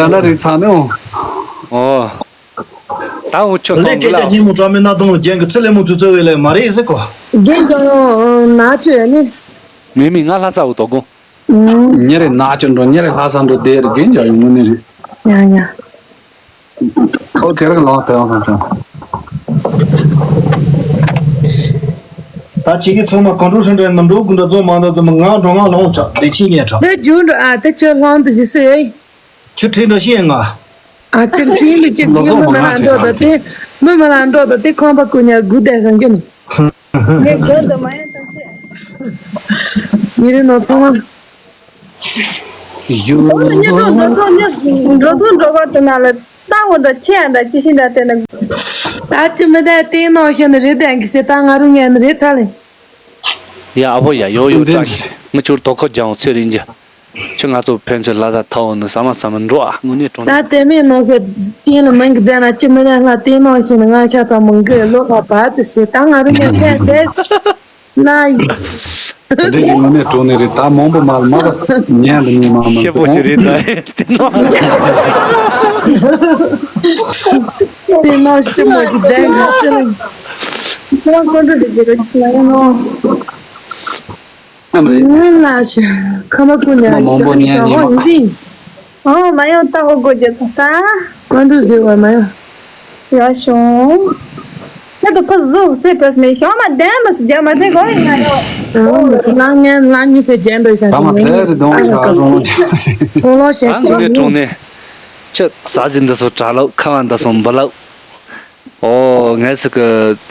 འདྲ་འདྲ་རེད་ཚང་ནས་འོང་། ཨོ། ད་འུ་ཆོ་ལས་གཏོང་གི་ལ། སྐད་རྒྱག་སྙིང་མོ་བཀྲ་མའི་སྣ་དང་རྒྱན་གྱི་ཚུལ་ལས་མོ་དུས་ཚོད་བས་ལས་མ་རེད་ཟེར་གོ། རྒན་ཅང་ཡང་ན་ཆོས་ནི། མི་མི་ང་ལྷ་ས་འུ་དོ་དགོ། ཉེ་རེ་ན་ཆོས་འགྲོ་ཉེ་རེ་ལྷ་ས་འགྲོ་དེ་རེད་རྒན་ཅང་ཡང་ངོ་ནི་རེད། ཡ་ཡ། ཁོ་གེ་རག་ལོག་དེ་ཡང་སང་སང་། ད་ཁྱེད་ཀྱི་ཚང་མ་གང་འགྲོ་ཧྲིན་ཀྲེན་མི་འགྲོ་དགུ་འདྲ་ཚོ་མ་འདྲ་ཚོ་མི་ང་འགྲོ་ང་ལོང་ཆ་བདེ་ཆིན་ཉལ་ཁྲ། འདི་རྒྱུ་འགྲོ་ཨ་དེ་ཁྱོད་ལྷང་དུ་ཞི་སུ་ཡོད། ཁྱོད་ཁྲིན་འདྲ་ཤི་ཡང་ང་། ཨ་ཅེ་ཁྲིན་ལི་ཅེ་ལོ་གི་སོགས་མི་མ་ལ་ང་འགྲོ་ད་ཁྲིན་དེ་མི་མ་ལ་འགྲོ་ད་དེ་ཁང་པ་ཀུ་ཉ་དགུ་དེ་སང་གི་ནི། ངས་དགོན་དུ་མ་ཡོང་ཐམས་ཅད། ཉེ་རེ་ནོ་ཚང་མ། ཡུ། ཉི་གྲོགས་འགྲོ་ཐོག་ཉི་འགྲོ་ཐོག་འགྲོ་ག་དུ་ན་ལ་ལྟ་བོ་འདྲ་ཆེ་ཡ་འདྲ་ཅི་ཤི་འདྲ་དེ་ན། ད་ཅི་མི་ད་དེ་ནང་བཞིན་རེད་དན་གི་སེ་ད་ང་རུ་ངན་རེད་ཚ་ལེ། ཡ་ཨ་ཕོ་ཡ་ཡོ་ཡོ་ཏན་ཏན་ཏན། ཅག་ངི་ཆུར་དོ་ཁོ་ལྗང་ཚེ་རིང་རྒྱ། ཁྱོད་ང་ཚོ་ཕན་ཚུན་ལ་ས་ཐའོ་ནི་ཟ་མ་ཟ་མ་འགྲོ་ཨ་དངོས་གནས་གྲོང་ད་དེ་མིན་ནོ་གི་ཅི་ལ་མིན་གི་ཟེར་ན་ཅི་མི་ལ་ལ་དེ་ནང་བཞིན་ང་ཤ་ཚ་མང་གི་ལོ་ལ་བ་དེ་སེ་ད་ང་རུ་ངན་ཚ་དེ། ལ་ཡི། ད་འདྲ་ཞིག་ངོ་ནས་གྲོངས་ནས་རེད་ད་མང་པོ་མ་ལ་མ་ག་ཉན་དུ་ནས་མ་མ་ཤེས་པོ་ཅི་རེད་ད་དེ་ནོ། དེ་ནོ་ཤི་མོ་ཅི་བདེན་ག་སེ་ལ་ཡི། ཁོང་ཀོན་ཏུ་དེ་རེད་ཤི་ལ་ཡི་ནོ། ཨམ་རེད། ངན་ལ་ཤི་ཁ་མ་ཀུ་ཉ་མ་མང་པོ་ཤི་ཉན་ཤ་ཉན་ཧོ་མ་ཡིན་སི། ཨོ་མ་ཡོང་ལྟ་ཧོ་གོ་རྒྱ་ཚ་ད། ཀོན་ཏུ་ཟེར་བ་མ་ཡོང་། ཡ་ཤོང་། ཁྱེད་དུ་ཕ་ཟུག་སེ་ཕེས་མེ་ཤོང་མ་དན་མ་སི་རྒྱ་མ་དེ་གོ་ཡིན་ང་ཡོ། ཨོ་མི་ཚེ་ལ་ངན་ལ་ཉི་སེ་རྒྱན་འགྲོ་ཤ་ད་མ་དེ་རི་དོང་ཤ་རོང་ཁོ་ལོ་ཤེས་ཨ་ངུ་ནས་གྲོང་ནས། ཁྱེད་ཟ་ཟིན་འདི་སོ་གྲ་ལོ་ཁ་བ་འདི་སོ་འབུ་ལོ། ཨོ་ངས་སི་གི་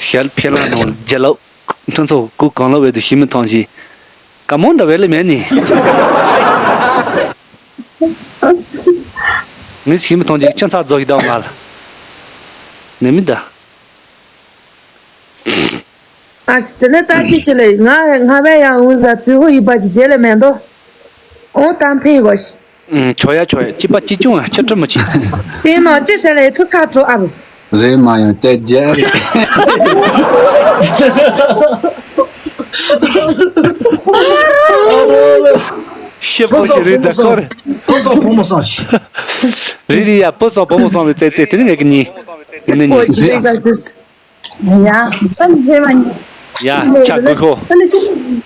ཤལ་ཕེ་ལ་ནོ་རྒྱ་ལོ། ཁྲིན་ཚོ་སྐུ་གང་ལོ་བས་དུ་ཤི་མི་ཐང་ཞིག་ཀ་མོ་འདྲ་བས་ལེ་མེད་ནི། ངས་ཤི་མི་ཐང་ཞིག་ཁྱིམ་ཚ་རྫོགས་ཡི་དྭགས་ང་ལ་ནི་མི་ད། ཨ་ཙི་དེ་ནས་ད་ཅི་ཞིག་ལས་ང་ང་བས་ཡང་འུ་ཟ་ཙུ་ཧུ་ཡི་པ་ཅི་རྗེས་ལས་མེད་དོ། ཨོ་ད་འཕེན་གོ་ཤི། ཨུམ། ཆོ་ཡ་ཆོ་ཡ་གཅིག་པ་གཅིག་ཆུང་ང་ཁྱི་ཁྲི་མི་གཅིག་དེ་ནང་ཅི་ཟེར་ལེ་ཚུ་ཁ་ཚུ་ཨ་རུ། རེད་མ་ཡོང་ཏེ་རྒྱལ་རེད། ཤི་པོ་ཞིག་རེད་ད་ཁོ་རེ། ཕོ་སོག་ཕོ་མོ་སོག་ཆི། རེད་རེད་ཡ་ཕོ་སོག་ཕོ་མོ་སོག་བའི་རྩེ་རྩེ་དེ་ནི་ངས་ཀྱི་ཉིན། དེ་ནི་ཉིན། ཡ། ཡ། ཆ་དགོས་ཤོག་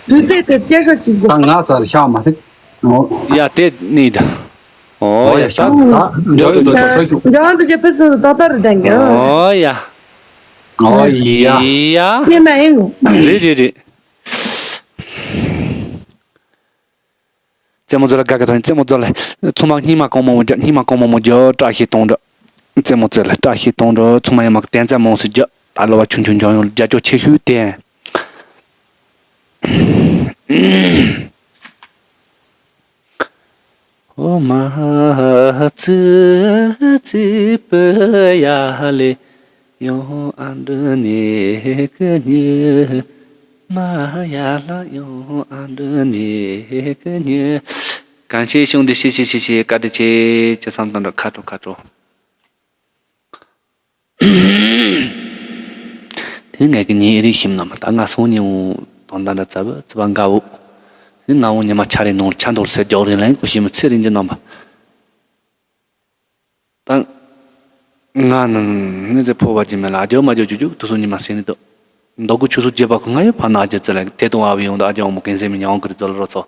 དུས་ཚོད་དེ་བཅད་ཤོག་ཅིག་དགོས། ད་ང་ཚར་ཤག་མ་རེད། ཨོ། ཡ་དེ་ནི་ད། ཨོ་ཡ་ཤག་ད་འཇོག་ཡོད་དོ་ཆོག་ཆོག་ཤོག་འཇོག་འདི་ཅེ་ཕི་སི་ཏོ་ཏོ་རུ་དེང་གི་ཨོ་ཡ། ཨོ་ཡ། ཡ། ཡ་མ་ཡིན། རེད་རེད་རེད། རྩེད་མོ་རྩེ་ལ་དགའ་དགའ་ཐོན་རྩེད་མོ་རྩེ་ལ་ཚང་མ་སྙིང་མ་གང་མང་མོ་རྒྱག་སྙིང་མ་གང་མང་མོ་རྒྱག་བཀྲ་ཤིས་གཏོང་འདྲ། རྩེད་མོ་རྩེ་ལ་བཀྲ་ཤིས་གཏོང་འདྲ་ཚང་མ་ཡང་མ་གཏན་རྩེད་མང་སུ་རྒྱག་ད་ལོ་བ་ཆུང་ཆུང་འཇོན་ཡོང་རྒྱ་སྐྱོ་ཆེ་ཤོས་བསྟན། ཨོ་མ་ཧ་ཙི་ཙི་པུ་ཡ་ལེ་ཡོང་ཨ་འདྲུ་ནེ་ཀི་ཉི་མ་ཡ་ལ་ཡོང་ཨ་འདྲུ་ནེ་ཀི་ཉི། གང་ཤེས་གཞུང་འདི་ཤེས་ཤེས་ཤེས་ཤེས་བཀའ་དྲིན་ཆེ་ཅི་བསམ་དོན་འགྲུབ་ཁ་དྲོ་ཁ་དྲོ། དེ་ངས་ཀྱི་ཉིན་ཨེ་རིག་ཤིམ་ནམ་ད་ང་སོང་ཉིན་དོན་དག་འདྲ་ཙབ་ཙི་བ་འགའ་བོ། དེ་ང་འོང་ཉི་མ་ཆ་རེ་ནང་ཆ་འདོར་སེ་རྒྱོག་རིན་ལན་ཀུ་ཤིམ་ཚེ་རིན་གྱི་རྣམ་པ། ད་ང་ནི་ནི་ཚེ་ཕོ་བ་ཅི་མེད་ལ་ཨ་རྒྱོ་མ་རྒྱོ་ཅུ་ཅུ་དུ་སོ་ཉི་མ་སེ་ནི་དོ། མདོ་གུ་ཆུ་སོ་རྒྱས་པ་ཁོ་ང་ཡོད་ཕ་ན་ཨ་རྒྱ་ཙི་ལ་དེ་དུང་ཨ་བི་ཡོང་དོ་ཨ་རྒྱ་འོང་མོ་ཀན་སེ་མི་ཉང་གི་རི་ཙོ་ལ་རོ་ཚོ།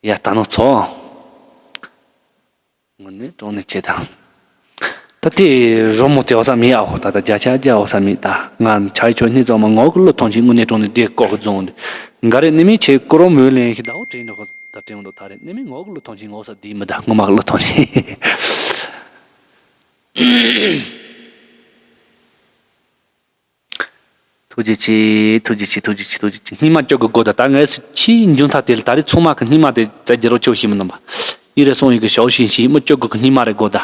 ཡ་ད་ནོ་ཚོ། དངོས་གནས་དྲང་གནས་ཆེ་དང་། ད་དེ་རོ་མོ་དེ་འོ་ས་མི་ཨ་ཧོ་ད་ད་བརྒྱ་ཆ་བརྒྱ་འོ་ས་མི་ད་ང་ཆ་ཡི་ཆོ་སྣེ་ཙོག་མ་ངོ་གི་བློ་ཐོང་ཆེ་དངོས་གནས་དྲང་གནས་དེ་ལྐོག་གི་རྫོང་འདི་འགའ་རེ་ནི་མི་ཆེ་ཀོ་རོ་མོས་ལེན་ཤི་ད་འོ་དྲན་འགྲོ་ཁོ་ད་དྲན་འགྲོ་ད་རེ་ནི་མི་ངོ་གི་བློ་ཐོང་ཆེ་ངོ་ས་དེ་མི་ད་ངོ་མ་གི་བློ་ཐོང་ཆེ། ཐུགས་རྗེ་ཆེ། ཐུགས་རྗེ་ཆེ། ཐུགས་རྗེ་ཆེ། ཐུགས་རྗེ་ཆེ། ཐུགས་རྗེ་ཆེ། སྙིང་མ་ཅོག་གི་སྒོ་དང་ད་ངས་ཕྱིའི་མཇུག་མཐའ་དེ་ལ་ད་རེས་ཚང་མ་གི་སྙིང་མ་དེ་བཙལ་རྒྱུ་རོགས་ཆོག་ཤེས་མི་ནམ་པ། ཡི་རེ་སོང་ཡི་གི་ཞའོ་ཤིན་ཤིན་མི་ཅོག་གི་སྙིང་མ་རེ་སྒོ་ད།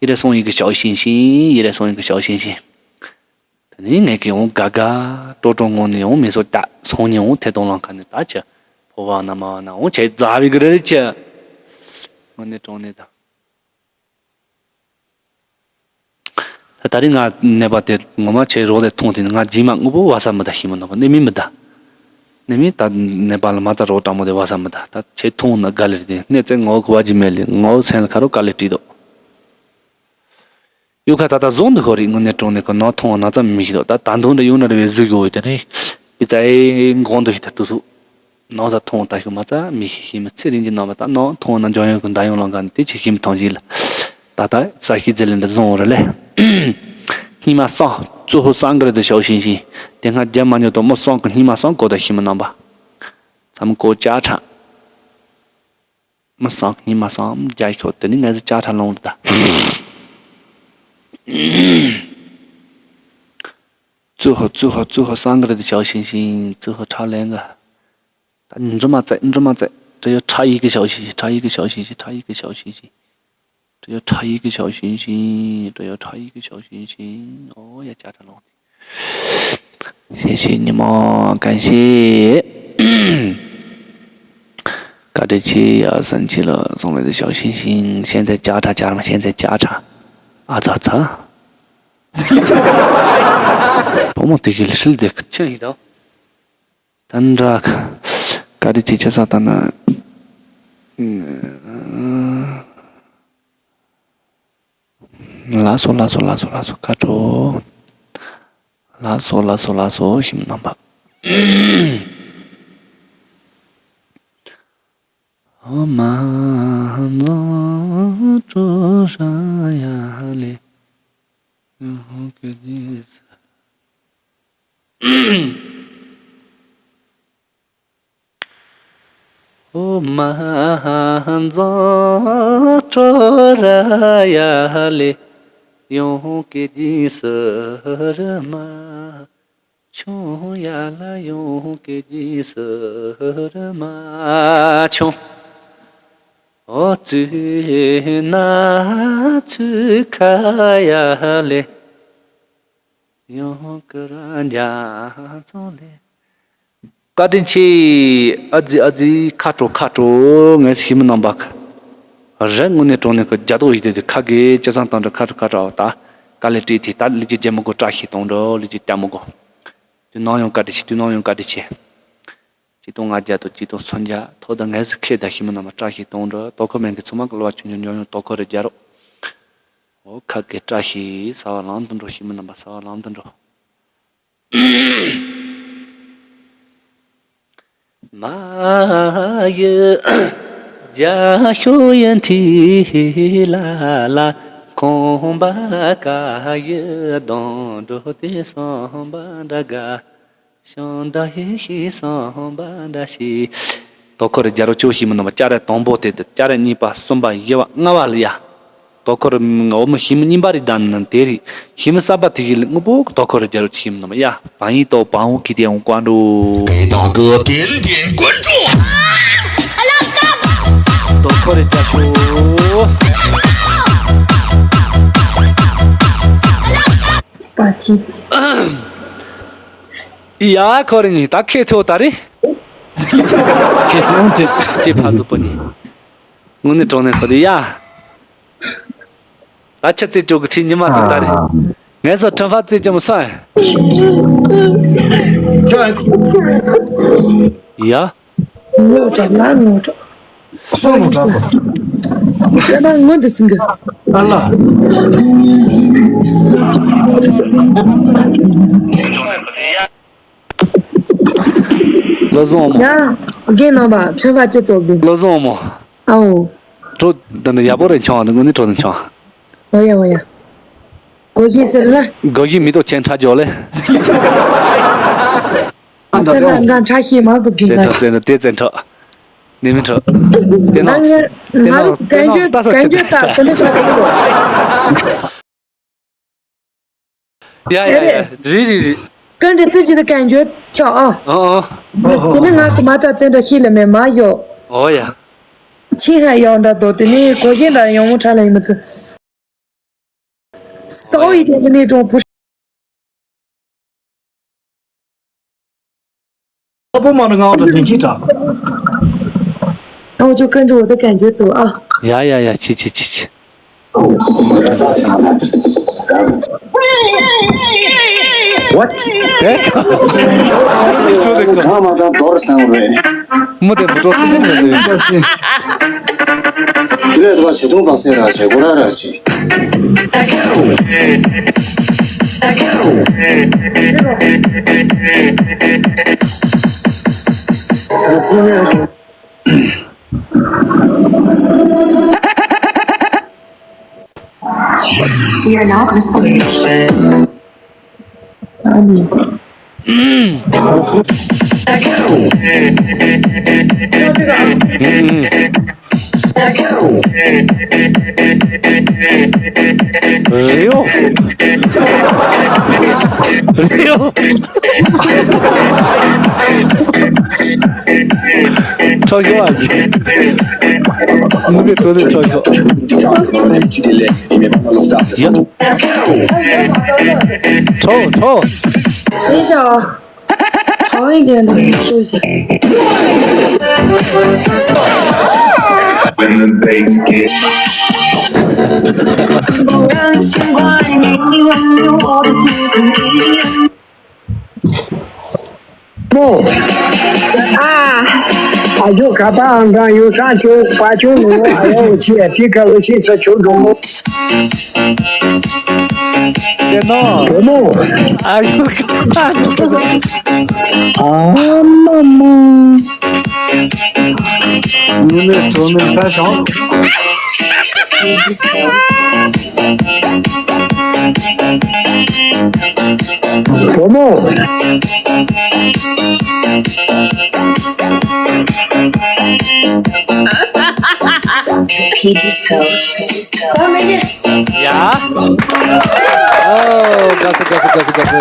ཡི་རེ་སོང་ཡི་གི་ཞའོ་ཤིན་ཤིན་ཡི་རེ་སོང་ཡི་གི་ཞའོ་ཤིན་ཤིན། ད་ནི་ངས་ཀྱི་འོང་དགའ་དགའ་ཀྲོ་ཀྲོ་ངོ་ནས་འོང་མི་སོ་ད་སོང་ཉིན་འོང་ཐད་གཏོང་ལང་ཁ་ནས་ད་ཆ་ཕོ་བ་ན་མ་བ་ན་འོང་ཆ་རྫ་བི་གི་རེ་རེ་ཆ་ངོ་ནས་ཀྲོང་ནས་ད། ད་རིང་ང་ནད་པ་དེ་ངོ་མ་ཆེ་རོགས་དེ་མཐོང་དེ་ང་རྗེས་མ་དངོས་པོ་བ་ས་མི་ད་ཤི་མི་ནོ་ནད་མི་མི་ད། ནད་མི་ད་ནད་པ་ལ་མ་ད་རོགས་དྲང་མོ་དེ་བ་ས་མི་ད་ད་ཆེ་མཐོང་ན་དགའ་ལེ་རེད་དེ་གནས་ཚེ་ངོ་གི་བ་ཇི་མེད་ལེ་ངོ་སེམས་ལ་ཁ་རོག་དཀའ་ལས་བྲིས་དོ། ཡུ་ཁ་ད་ད་བཟུང་དུ་ཤོར་རིག་དངོས་གནས་དྲང་གནས་ཁོ་ནོ་མཐོང་ན་ཙམ་མི་ཤི་དོ་ད་ད་འདུག་འདྲ་ཡུ་ན་རེ་བའི་གཟུགས་ཡོད་དེ་ནི་ཡི་ཙའི་འགོང་དུ་ཤི་ད་དུ་སུ། ནང་ས་ཐོང་ལྟ་ཤུ་མ་ཙ་མི་ཤི་ཤི་མི་ཚེ་རིང་གི་ནང་མ་ད་ནང་ཐོང་ན་འཇོན་ཡོང་གི་འདའ་ཡོང་ལང་ག་ནི་དེ་ཆེ་ཤི་མི་ཐོང་ཞིག་ལ། ད་ད་ས་ཤི་ཛི་ལི་འདི་བཟུང་རེ་ལེ། སྙིང་མ་སང་གཙོ་བོ་སང་གི་རེད་དུ་ཤོག་ཤིང་ཤིང་དེ་སྔ་རྒྱ་མ་ཉོ་དོ་མོ་སང་གི་སྙིང་མ་སང་གོ་ད་ཤི་མི་རྣམ་པ། ཚམ་གོ་ཅ་ཁྲ། མི་སང་སྙིང་མ་སང་རྒྱ་ཤོག་དེ་ནི་ངས་ཅ་ཁྲ་ལོང་རེད་ད། ཙུ་ཧོ་ཙུ་ཧོ་ཙུ་ཧོ་སང་གི་རེད་དུ་ཤོག་ཤིང་ཤིང་ཙུ་ཧོ་ཁྲ་ལེན་གི། ད་འབྲི་མ་བཙལ་འབྲི་མ་བཙལ། འབྲི་ཡོད་ཁྲ་ཡིག་གི་ཞའོ་ཤིང་ཤིང་ཁྲ་ཡིག་གི་ཞའོ་ཤིང་ཤིང་ཁྲ་ཡིག་གི་ཞའོ་ཤིང་ཤིང་། འབྲི་ཡོད་ཁྲ་ཡིག་གི་ཞའོ་ཤིང་ཤིང་འབྲི་ཡོད་ཁྲ་ཡིག་གི་ཞའོ་ཤིང་ཤིང་ཨོ་ཡ་ཅག་ཁྲ་ལོང་དེ། ཤེས་ཤེས་ཉི་མ་གན་ཤེས། བཀའ་དྲིན་ཆེ་ཡ་སན་ཆེ་ལ་སོང་ལེ་དེ་ཞའོ་ཤིང་ཤིང་ཤན་ཚེ་ཅག་ཁྲ་ཅག་མ་ཤན་ཚེ་ཅག་ཁྲ་ཨ་ཚ་ཚ། བུ་མོ་དེ་གི་ལི་ཧྲིལ་དེ་ཁ་ཆེན་ཡིན་དང་། ད་འདྲ་ཁ་ཀ་རི་ཅི་ཆ་ས་ད་ན། ལ་སོ་ལ་སོ་ལ་སོ་ལ་སོ་ཁ་དྲོ། ལ་སོ་ལ་སོ་ལ་སོ་ཞིམ་རྣམ་པ། ཨོ་མ་ཛོ་ཀྲོ་ཧྲ་ཡ་ལེ། ཧོ་ཀེ་ཇི་ས། ཨོ་མ་ཛོ་ཀྲོ་ར་ཡ་ལེ། ཡོང་ཀེ་ཇི་ས་ར་མ། ཆུང་ཡ་ལ་ཡོང་ཀེ་ཇི་ས་ར་མ་ཆུང་། ཨོ་ཙུ་ན་ཙུ་ཁ་ཡ་ལེ། ཡོང་ཀ་ར་འཇའ་ཚོང་ལེ། བཀའ་དྲིན་ཆེ། ཨ་ཙི་ཨ་ཙི་ཁ་དྲོ་ཁ་དྲོ་ངས་ཤི་མི་རྣམ་པ། རེད་དངོས་གནས་དྲང་གནས་ཁོ་རྒྱ་ཏོ་ཡིན་དེ་དེ་ཁ་གེ་ཅི་སང་དང་འདྲ་ཁ་དྲོ་ཁ་དྲོ་ཨ་ད་དཀའ་ལས་བྲིས་དེ་ད་ལི་ཅི་རྒྱལ་མོ་གོ་བཀྲ་ཤིས་གཏོང་འགྲོ་ལི་ཅི་རྒྱལ་མོ་གོ། དུས་ནང་ཡང་བཀའ་དྲིན་ཆེ་དུས་ནང་ཡང་བཀའ་དྲིན་ཆེ། ཅི་དང་ང་རྒྱ་དང་ཅི་དང་སུན་རྒྱ་ཐོག་ད་ངས་སུ་ཁེ་ད་ཤི་མི་རྣམ་པ་བཀྲ་ཤིས་གཏོང་འགྲོ་དོ་ཁོ་མེན་གི་ཚོ་མ་གི་ལ་བ་ཆུང་ཆུང་ཉོ་ཉོ་དོ་ཁོ་རེ་རྒྱ་རོ། ཨོ་ཁ་གེ་བཀྲ་ཤིས་ས་བ་ལང་དུ་འགྲོ་ཤི་མི་རྣམ་པ་ས་བ་ལང་དུ་འགྲོ། མ་ཡི་རྒྱ་ཤོ་ཡི་མཐི་ལ་ལ་ཁོང་པ་ཀ་ཡི་གདོང་འགྲོ་དེ་སོང་པ་འདྲ་ག་ཤོང་ད་ཧི་ཤི་སོང་པ་འདྲ་ཤི། དོ་ཁོ་རེ་རྒྱ་རོ་ཅོ་ཤི་མི་རྣམ་པ་ཅ་རེ་དང་པོ་དེ་དེ་ཅ་རེ་གཉིས་པ་གསུམ་པ་བཞི་བ་ལྔ་བ་ལ་ཡ། དོ་ཁོར་འོ་མ་ཞིམ་གཉིས་པ་རེ་ད་ནི་དེ་རེ་ཞིམ་ས་པ་དེ་གི་ལ་དངོས་པོ་དོ་ཁོར་རྒྱལ་གྱི་ཞིམ་ནམ་ཡ། བང་ཡིན་དོ་བང་འུ་གི་དེ་འོང་ཀོ་འགྲོ། 北大哥点点关注。དོ་ཁོར་རྒྱལ་ཤོ། པ་ཅི། ཡ་ཁོ་རེ་ནི་ད་ཁེ་ཐོ་ད་རེ། ཁེ་ཐོ་དེ་དེ་ཕ་ཟུ་པོ་ནི། དངོས་གནས་དྲང་གནས་ཁོ་དེ་ཡ། ད་ཆ་རྩེ་ཅོག་གི་ཚེ་ཉི་མ་དུ་ད་རེ། ངས་སོ་ཁྲམ་ཕ་རྩེ་ཅོག་མི་སོང་། ཡ། ངོ་དྲག་ལ་ངོ་དྲག་སོང་ངོ་དྲག་པ། ཤ་ད་ངོ་འདི་སིང་གི་ཨ་ལ། བློ་བཟང་མོ། ཡ། རྒན་རྣམ་པ་ཁྲམ་ཕ་ཅི་ཙོག་གི་བློ་བཟང་མོ། ཨའོ། གྲོ་འདི་ནི་ཡག་པོ་རེད་འཆང་བ་འདི་དངོས་གནས་གྲོ་འདི་འཆང་། ཨོ་ཡ་ཨོ་ཡ། གོ་ཤེས་ཟེར་ལ། གོ་ཤེས་མི་ཏོག་ཆེན་ཁྲ་འཇོག་ལེ། ཨ་ད་ད་ད་ད་ཁྲ་ཤེས་མང་གི་གི་བཙན་ཁྲ་ང་། བཙན་ཁྲ་དེ་བཙན་ཁྲ། ནི་མི་ཁྲ། དེ་ནང་ང་དེ་ང་ནང་རུ་དེ་གན་ནང་རྒྱུ་ལྟ་ས་གན་ཆེ་རྒྱུ་ད་དེ་ནི་ཆ་གི་ཡ་ཡ་ཡ། རེད། རེད་རེད་རེད། ཀན་འདྲ་ཙི་ཅི་ད་གན་རྒྱུ་ཁྱོ་ཨ། ཨ་ཨ། དེ་ནི་ང་གི་མ་ཚ་དེ་འདྲ་ཤེས་ལ་མེད་མ་ཡོ། ཨོ་ཡ། ཆི་ཧ་ཡོང་འདྲ་དོ་དེ་ནི་གོ་ཤེས་འདྲ་ཡོང་མོ་ཁྲ་ལ་ཡིན་མི་ཚུ། སའོ་ཡི་དེ་གི་ནི་གྲོང་བུ། ཨ་པོ་མ་ན་ང་འདྲ་དེ་ཅི་དྲག་ཨ་བོ་ཅོ་ཀན་ཅོ་བོ་དེ་གན་ཅོ་ཙོ་ཨ། ཡ་ཡ་ཡ་ཆི་ཆི་ཆི་ཆི། What? གང་མ་དང་རྡོར་བཏང་རེད། མུ་དེ་མུ་ཏོ་སི་ལེ་མི་ལེ། དེ་ལས་དུ་བ་བྱེད་ཐུང་བག་སེ་ར་བྱེད་གོ་ར་ར་བྱེད། You're not responding. ཨ་ནི། རེའོ། རེའོ། ཁྲོ་ཤོ་ཨ་ཅི། ངུ་གེ་ཐོ་ནི་ཁྲོ་ཤོ། ཡ། ཁྲོ་ཁྲོ། ཨེ་ཤ། ཁྲོ་ཡི་གེ་འདི་ཤོ་ཤ། When the bass kick. མོ། ཨ། ཨ་ཇོ་ཁ་པ་ཨང་གང་ཡོད་ས་ཆུ་པ་ཆུ་ནུ་ཨ་ཡོ་ཆི་ཨ་ཏི་ཁ་ལོ་ཤི་ས་ཆུ་འགྲོ་མོ། དེ་ནོ། བུ་མོ། ཨ་ཇོ་ཁ་པ་ཨང་གང་། ཨ་མ་མ། ནུ་མེ་གྲོ་མེ་ཁ་ཤོང་། བུ་མོ། ཡ། ཨོ། དགའ་སོ་དགའ་སོ་དགའ་སོ་དགའ་སོ།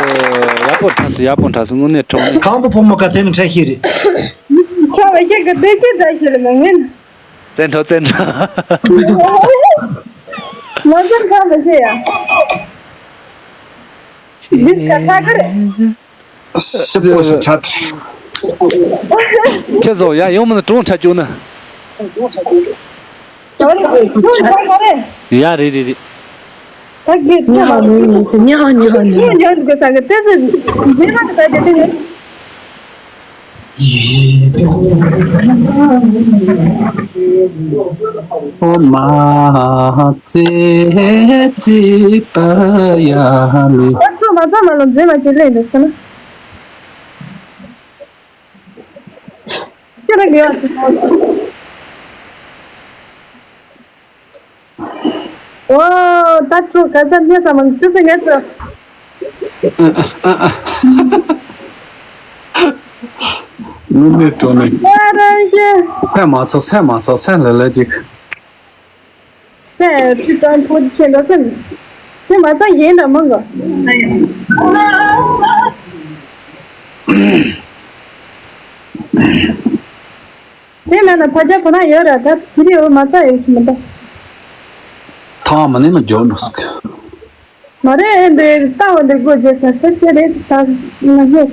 ཡག་པོ་འཁྲབ་སོང་། ཡག་པོ་འཁྲབ་སོང་། དངོས་གནས་དྲང་གནས། གང་དུ་ཕོ་མོ་ག་དེ་ནི་འཕྲད་ཤེས་རེད། ཁྲ་བ་ཤེས་གི་བདེ་སྐྱིད་འདྲ་ཞིག་ལ་མ་ངན། བཙན་ཁྲོ་བཙན་ཁྲོ། མ་བཙན་ཁ་མ་ཤེས་ཡ། འདི་སྐད་ཁ་གི་རེད། ཞིབ་པོ་ཞིག་ཆགས། ཁྱེད་ཚོ་ཡ་ཡོང་མིན་ན་གྲོང་ཁྲ་བཅུག་ན། ཡ་རེད་རེད་རེད། ཉི་ཧོང་ཉི་ཧོང་ཉི་ཧོང་ཉི་ཧོང་ཉི་ཧོང་། ཨོ་མ་ཙེ་ཙི་པ་ཡ་ལུ། ཨ་ཁྲོ་མ་ཚ་མ་ལོ་མཛེས་མ་ཅིག་ལེན་འདུག་ས་ན། ཁྱོད་རང་གི་ཡོད་ཨ། ཨོ། ད་ཁྲོ་ག་ས་ཉེ་ས་མང་ཏི་སེ་ངེ་ཚ། དངོས་གནས་དྲང་གནས། ཨ་ར་ཤེ། སེམས་མ་ཚོགས་སེམས་མ་ཚོགས་སེམས་ལ་ལ་ཅིག་ཁྱེད་ཁྲི་ཏང་ཕོ་ཁྱེད་འགྲོ་སོང་། ཁྱེད་མ་ཚང་གཞན་དང་མང་གོ། དེ་མེད་ན་ཕ་རྒྱལ་ཁོ་ན་ཡོད་ར། ད་དེ་རིང་འོ་མ་རྩ་ཡོད་ཤི་མི་འདུག་ཐང་མ་ནི་མ་འཇོག་ནོ་སྐ་མ་རེད། འདི་ལྟ་བ་འདི་སྒོ་རྒྱག་ས་ཁ་ཆེ་རེད། ད་ང་ཧེ།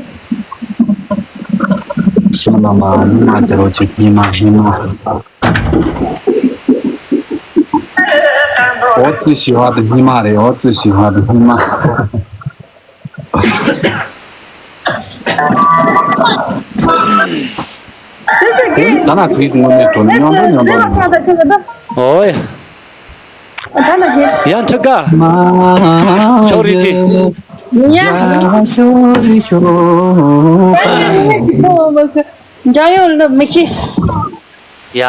ཤི་མ་ན་མ་ཉི་མ་དེ་རོ་ཅིག་ཉི་མ་ཉི་མ། འོ་ཙི་ཞི་བ་དང་ཉི་མ་རེད། འོ་ཙི་ཞི་བ་དང་ཉི་མ། ད་ན་དུས་དངོས་གནས་དོ་མཉམ་དུ་མཉམ་པ་ཡོང་། ཨོའི། ཡང་ཁྲི་ཀ་ཕྱོགས་རིས་ཁྲི། ཡ། འཇམ་ཡོད་ལ་མི་ཤེས། ཡ།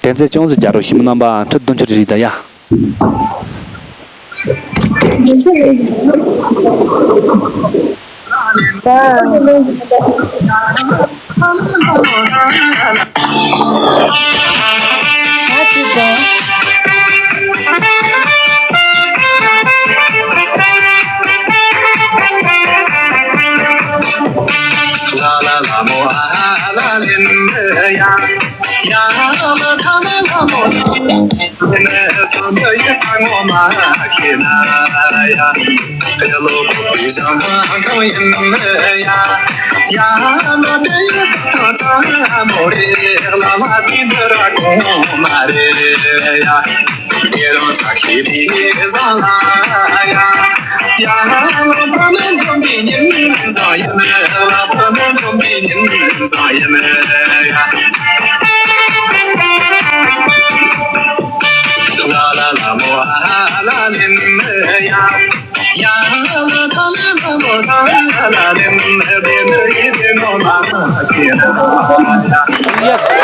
དེ་ཚེ་ཅུང་ཟད་རྒྱ་རོ་ཞིམ་རྣམ་པ་ཁྲི་བདུན་ཅུ་རེ་རེ་ད་ཡ། ཡ།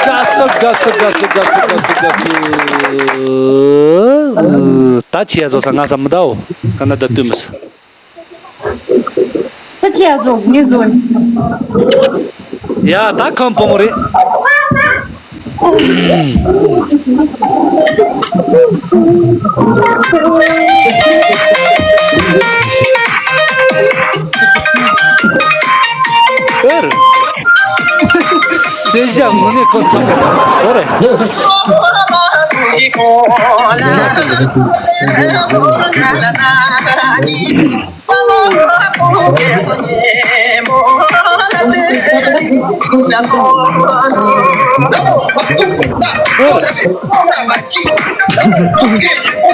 དགའ་སོ་དགའ་སོ་དགའ་སོ་དགའ་སོ་དགའ་སོ་དགའ་སོ། ད་ཆི་ཡ་བཟོ་ས་ང་ས་མི་ད་འོ། ཀ་ན་ད་ཏུ་མི་ས། ད་ཆི་ཡ་བཟོ་ངས་བཟོ། ཡ་ད་ཁམ་བུ་མོ་རེད། ཨེ་རེད། སེ་ཞ་ངོ་ནས་ཁོ་ཚང་མ་ཁོ་རེད།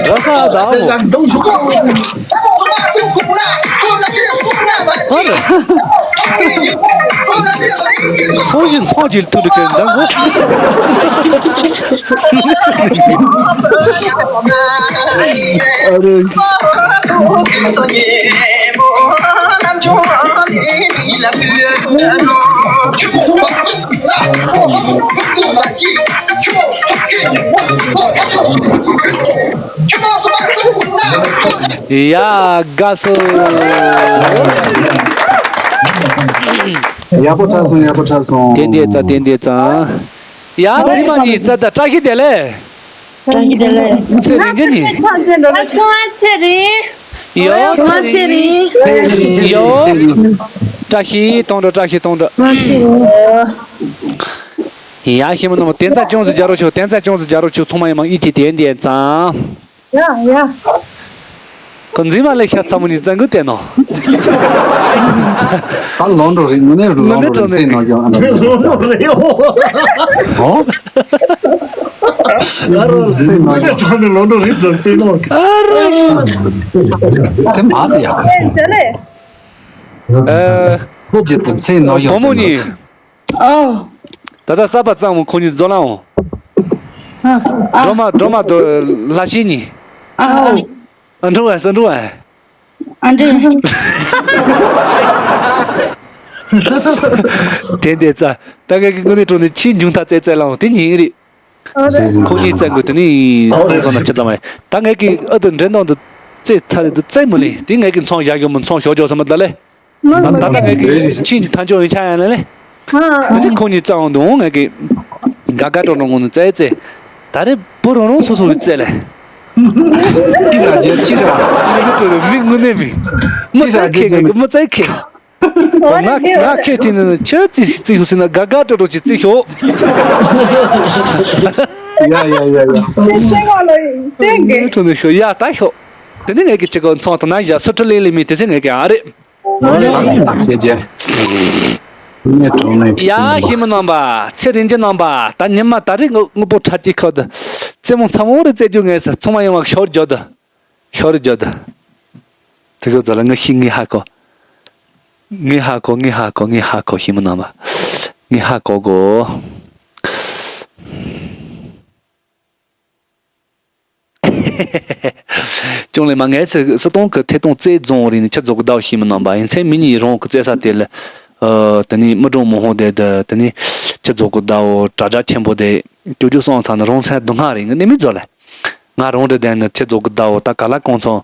འགྲོ་ས་དང་། སོང་ཞིག་ཚོགས་ཀྱི་ཐུགས་ཀྱི་འདང་གོ། ཡ། དགའ་སོ། ཡག་པོ་ཆགས་སོང་། ཡག་པོ་ཆགས་སོང་། དེ་འདྲས་ཙང་། དེ་འདྲས་ཙང་། ཡ། དེ་མ་ཡིན་ཙང་ད་བཀྲ་ཤིས་བདེ་ལེགས། བཀྲ་ཤིས་བདེ་ལེགས། ཚེ་རིང་ཅན་ནི། ཚེ་རིང་། ཡོ། ཚེ་རིང་། ཡོ། བཀྲ་ཤིས་གཏོང་འགྲོ། བཀྲ་ཤིས་གཏོང་འགྲོ། ཡ། ཤི་མོ་ནོ་མོ་དེ་ཚ་ཅུང་ཟིག་རྒྱ་རོ་ཆུ། དེ་ཚ་ཅུང་ཟིག་རྒྱ་རོ་ཆུ། ཚང་མ་ཡི་མང་ཨི་ཅི་དེ་འདྲས་ཙང་། ཡ་ཡ། ཁོ་འཛིན་མ་ལས་ཤ་ཚ་མོ་ནི་བཙན་གུ་བསྟན་ནོ། ད་ལོང་འགྲོ་རེད། ངོ་ནས་ལོང་འགྲོ་རེད། ཚེ་ནོ་ཡོང་ཨ་ལོང་འགྲོ་རེད། ཨོ། ཚེ་ནོ་ཡོང་། ད་ནི་ལོང་འགྲོ་རེད་ཙང་བསྟན་ནོ། ཨ་རོ། དེ་མ་ཚེ་ཡག་ག་ཨ། ཁོ་ཇི་ལྟར་ཚེ་ནོ་ཡོང་བུ་མོ་ནི། ཨོ། ད་ལྟ་གསར་པ་གཙང་མོ་ཁོ་གཉིས་རྫོང་ལའང་། ཨ། སྒྲོལ་མ་སྒྲོལ་མ་དོ་ལྷ་ཤིང་གཉིས། ཨ། ཨ་འགྲོ་བ་ས་འགྲོ་བ། ཨ་འདྲེ། དེ་འདྲས་ཙང་ད་ངས་ཀྱི་དངོས་གནས་དྲང་གནས་ཕྱིའི་མཇུག་མཐའ་བཙལ་བཙལ་ལའང་དེ་ཉིན་རེད། ཁོ་གཉིས་བཙན་དགོས་དེ་ནི་གཏོང་ས་ན་ཅི་ཙམ་མ་ཡིན། ད་ངས་ཀྱི་ཨ་དུ་འདྲེ་ནང་དུ་བཙལ་ཚར་རེད་དུ་བཙལ་མི་ལེན་དེ་ངས་ཀྱི་མཚོན་བཞག་ཡོད་མི་མཚོན་ཞོག་ཞོག་ས་མ་ད་ལེ། ད་ད་ལྟ་ངས་ཀྱི་ཕྱིན་ཐང་ཆོག་ཡིན་ཆ་ཡང་ལེ་ལེ། དེ་ནས་ཁོང་གཉིས་རྩེ་འོང་དུས་ངས་ཀྱི་དགའ་དགའ་སྤྲོ་སྤྲོ་ངོ་ནས་རྩེ་རྩེ། ད་རེས་བུ་རང་རང་སོ་སོ་གི་རྩེ་ལེ། ཅི་ར་རྒྱབ་ཅི་ར། མི་དངོས་གནས་མི། མི་རྩེ་ཁེ་གི། མི་རྩེ་ཁེ། ང་ང་ཁེ་དེ་ནི་ཁྱོད་རྩེ་ཞིག་རྩེ་ཤོག་ཟེར་ན་དགའ་དགའ་སྤྲོ་སྤྲོ་ཅིག་རྩེ་ཤོག་ཡ་ཡ་ཡ་ཡ། ཁྲོ་ནས་ཤོག་ཡ་ད་ཤོག་དེ་ནས་ངས་ཀྱི་ཅི་གོ་ཚོང་དང་ན་ཡ་སུ་ཁྲི་ལེ་ལེ་མི་དེ་ཚེ་ངས་ཀྱི་ཨ་རེད། ཁྱེད་ཀྱི་ངས་གྲོང་ནས། ཡ་ཤི་མི་རྣམ་པ། ཚེ་རིང་རྒྱུ་རྣམ་པ། ད་ཉི་མ་ད་རེས་ངུ་དངོས་པོ་ཁྲ་ཅིག་ཁོ་ད་རྩེད་མོ་ཚ་མོ་རེ་རྩེ་རྒྱུ་ངས་ཚང་མ་ཡོང་བ་ཤོར་རྒྱུ་ད། ཤོར་རྒྱུ་ད། དེ་གོ་ཚོ་ལ་ངས་ཤི་ངས་ཧ་གོ། ངས་ཧ་གོ་ངས་ཧ་གོ་ངས་ཧ་གོ་ཤི་མི་རྣམ་པ། ངས་ཧ་གོ་གོ། ཅུང་ལས་མ་ངས་སི་སི་སྟོང་གི་ཐད་གཏོང་རྩེད་རྫོང་རིང་ནས་ཆུ་རྫོགས་གི་ཟླ་བ་ཤིས་མི་རྣམ་པ་ཡིན་ཚེ་མི་གཉིས་རོང་གི་རྩེད་ས་དེ་ལ། ཨ་དེ་ནས་མི་གྲོང་མི་ཧོང་དེ་དེ་དེ་ནས་ཆུ་རྫོགས་གི་ཟླ་བ་གྲྭ་སྒྲ་ཆེན་པོ་དེ་ཅུ་ཅུ་སོང་ཚར་ནས་རོང་སར་སྡུག་བསྔལ་རེད། ངས་ནི་མི་རྫོགས་ལ། ང་རོང་དེ་དེ་ནས་ཆུ་རྫོགས་གི་ཟླ་བ་ད་ག་ལ་གོང་ཚོང་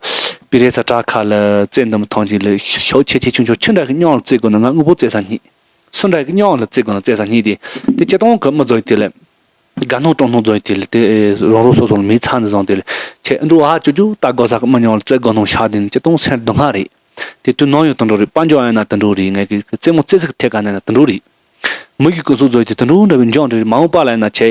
པི་རེ་ས་བྲག་ཁ་ལ་རྩེད་འདི་མི་ཐང་ཅིག་ལ་ཤོག་ཆེ་ཆེ་ཆུང་ཆུང་ཆུ་འདྲ་གི་སྙིང་ལ་རྩེད་དགོས་ན་ང་དངོས་པོ་རྩེད་ས་གཉིས། སུ་འདྲ་གི་སྙིང་ལ་རྩེད་དགོས་ན་རྩེད་ས་གཉིས་དེ་དེ་ཆེ་སྟོང་གི་མི་རྫོགས་དེ་ལ། དགའ་སྣང་སྤྲོ་སྣང་རྫོགས་དེ་ལ་དེ་རང་རང་སོ་སོ་ལ་མི་ཚང་ནས་བཟུང་དེ་ལ་ཆེ་འགྲོ་ཧ་ཅུ་ཅུ་ལྟ་དགོས་ས་གི་མི་ཉུང་ལ་རྩེད་དགོས་སྣང་ཤར་དེ་ནི་ཅི་གཏོང་སེམས་སྡུག་བསྔལ་རེད། དེ་དུས་ནམ་ཡང་དུད་འགྲོ་རེད། དཔལ་འབྱོར་ཡིན་ན་དུད་འགྲོ་རེད། ངས་ཀྱི་རྩེད་མོ་རྩེ་ཚིག་ཐད་ཀ་ནས་ན་དུད་འགྲོ་རེད། མི་གི་སྐུ་གཟུགས་རྫོགས་དེ་དུད་འགྲོ་འདྲ་བའི་འཇོག་འདྲ་རེད། མ་འོངས་པ་ལ་ཡིན་ན་ཆེ་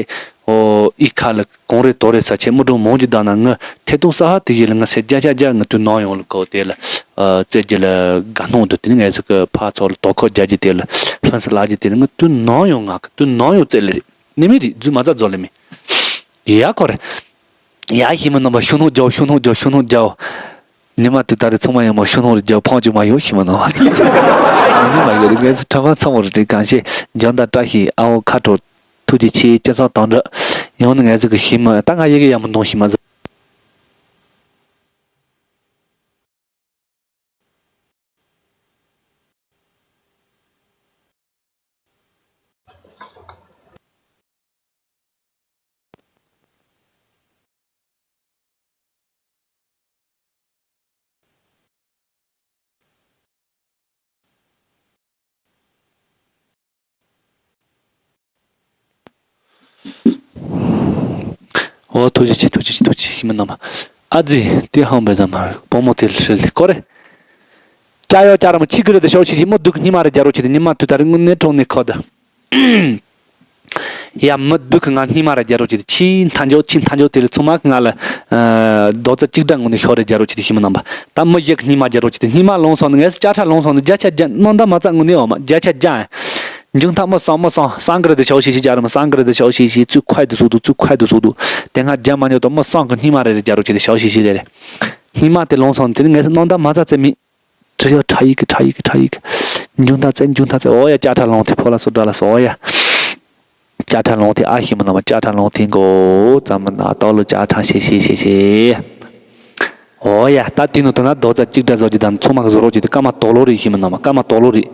ཨོ་ཨི་ཁ་ལ་གང་རེད་དོ་རེད་ས་ཆེ་མི་གྲོང་མང་གི་བདག་ན་ངི་ཐད་གཏོང་ས་ཧ་དེ་ཡིན་ལ་ངི་སེ་བརྒྱ་ཆ་བརྒྱ་ངི་དུས་ནམ་ཡང་ལ་གོ་དེ་ལ་རྩེད་རྒྱུ་ལ་དགའ་སྣང་འདུག་དེ་ནི་ངས་ཟིག་གི་ཕ་ཚོ་ལ་དོ་ཁུར་རྒྱག་རྒྱུ་དེ་ལ་ལྷུན་སི་ལག་རྒྱུ་དེ་ལ་ངི་དུས་ནམ་ཡང་ང་གི་དུས་ནམ་ཡང་རྩེད་ལེ་རེད། ནི་མི་རིགས་རྫུས་མ་རྩ་རྫོགས་ལེ་མི། ཡ་ཁོ་རེ། ཡ་ཤི་མི་རྣམ་པ་ཤུ་ནོ་རྒྱའོ་ཤུ་ནོ་རྒྱའོ་ཤུ་ནོ་རྒྱའོ། ཉི་མ་དུས་ད་རེ་ཚང་མ་ཡང་མ་ཤུ་ནོ་རེ་རྒྱའོ་ཕང་ཅུ་མ་ཡོ་ཤི་མི་རྣམ་པ། ཉི་མ་ཡོ་རེ་ངས་སུ་ཁྲ་ཁ་ཚང་མོ་རེ་དྲིས་གང་ཤེས་འཇོན་ད་བཀྲ་ཤིས་ཨ་འོ་ཁ་དྲོ། ཐུགས་རྗེ་ཆེ་སྤྱི་ཚོགས་དང་འདྲ། ཡང་ནི་ངས་ཟིག་གི་ཤི་མི་ད་ང་ཡི་གེ་ཡང་མི་འདོང་ཤི་མ་ཟིག་འོ་ཐུགས་རྗེ་ཆེ་ཐུགས་རྗེ་ཆེ་ཐུགས་རྗེ་ཆེ་ཤི་མི་རྣམ་པ། ཨ་ཙི་དེ་ཧང་བེ་ཟ་མ་བུ་མོ་དེ་ལ་ཧྲིལ་ལི་ཀོ་རེ། ཅ་ཡོ་ཅ་ར་མ་ཆི་ཀི་རེ་དེ་ཤོག་ཤི་ཤི་མི་སྡུག་གི་སྙི་མ་རེ་རྒྱ་རོ་ཆི་དེ་སྙི་མ་དུས་ད་རེ་དངོས་གནས་གྲོང་ནས་ཁོ་ད། ཡ་མི་སྡུག་གི་ང་སྙི་མ་རེ་རྒྱ་རོ་ཆི་དེ་ཆི་མཐའ་འཇོག་ཆི་མཐའ་འཇོག་དེ་ལ་ཚང་མ་གི་ང་ལ། རྡོག་རྩ་གཅིག་སྒྲ་དངོས་གནས་ཤོག་རེ་རྒྱ་རོ་ཆི་དེ་ཤི་མི་རྣམ་པ། ད་མི་ཡག་གི་སྙི་མ་རྒྱ་རོ་ཆི་དེ་སྙི་མ་ལོང་སོང་ནས་ངས་ཅ་ཁྲ་ལོང་སོང་ནས་བརྒྱ་ཆ་བརྒྱ་སྣང་དག་མ་རྩ་དངོས་གནས་འོ་མ་བརྒྱ་ཆ་བརྒྱ། མཇུག་མཐའ་མི་སང་མི་སང་སང་གི་རེད་དེ་ཤོག་ཤི་ཤི་རྒྱ་ར་མི་སང་གི་རེད་དེ་ཤོག་ཤི་ཤི་ཚུར་ཁོའི་དུ་སུ་དུ་ཚུར་ཁོའི་དུ་སུ་དུ་དེ་སྔ་རྒྱ་མ་ཉོ་དོ་མི་སང་གི་སྙི་མ་རེ་རེ་རྒྱ་རོ་ཆི་དེ་ཤོག་ཤི་ཤི་རེ་རེ། སྙི་མ་དེ་ལོང་སོང་དེ་ནི་ངས་སྣང་དག་མ་རྩ་རྩེ་མི། ཁྲི་ཡོ་ཁྲ་ཡིག་གི་ཁྲ་ཡིག་གི་ཁྲ་ཡིག་གི། མཇུག་མཐའ་རྩེ་མཇུག་མཐའ་རྩེ་འོ་ཡ་ཅ་ཁྲ་ལོང་དེ་ཕོ་ལ་སོ་དྲ་ལ་སོ་འོ་ཡ། ཅ་ཁྲ་ལོང་དེ་ཨ་ཤི་མི་རྣམ་པ་ཅ་ཁྲ་ལོང་དེ་མགོ་ཙམ་མི་ན་ཏོ་ལོ་ཅ་ཁྲ་ཤེ་ཤེ་ཤེ་ཤེ། འོ་ཡ་ད་དེ་ནི་དོ་ན་རྡོག་རྩ་གཅིག་སྒྲ་བཟོ་རྒྱུ་དང་ཚོ་མ་གི་བཟོ་རོགས་ཀྱི་དེ་ཀ་མ་དོ་ལོ་རེད་ཤི་མི་རྣམ་པ་ཀ་མ་དོ་ལོ་རེད།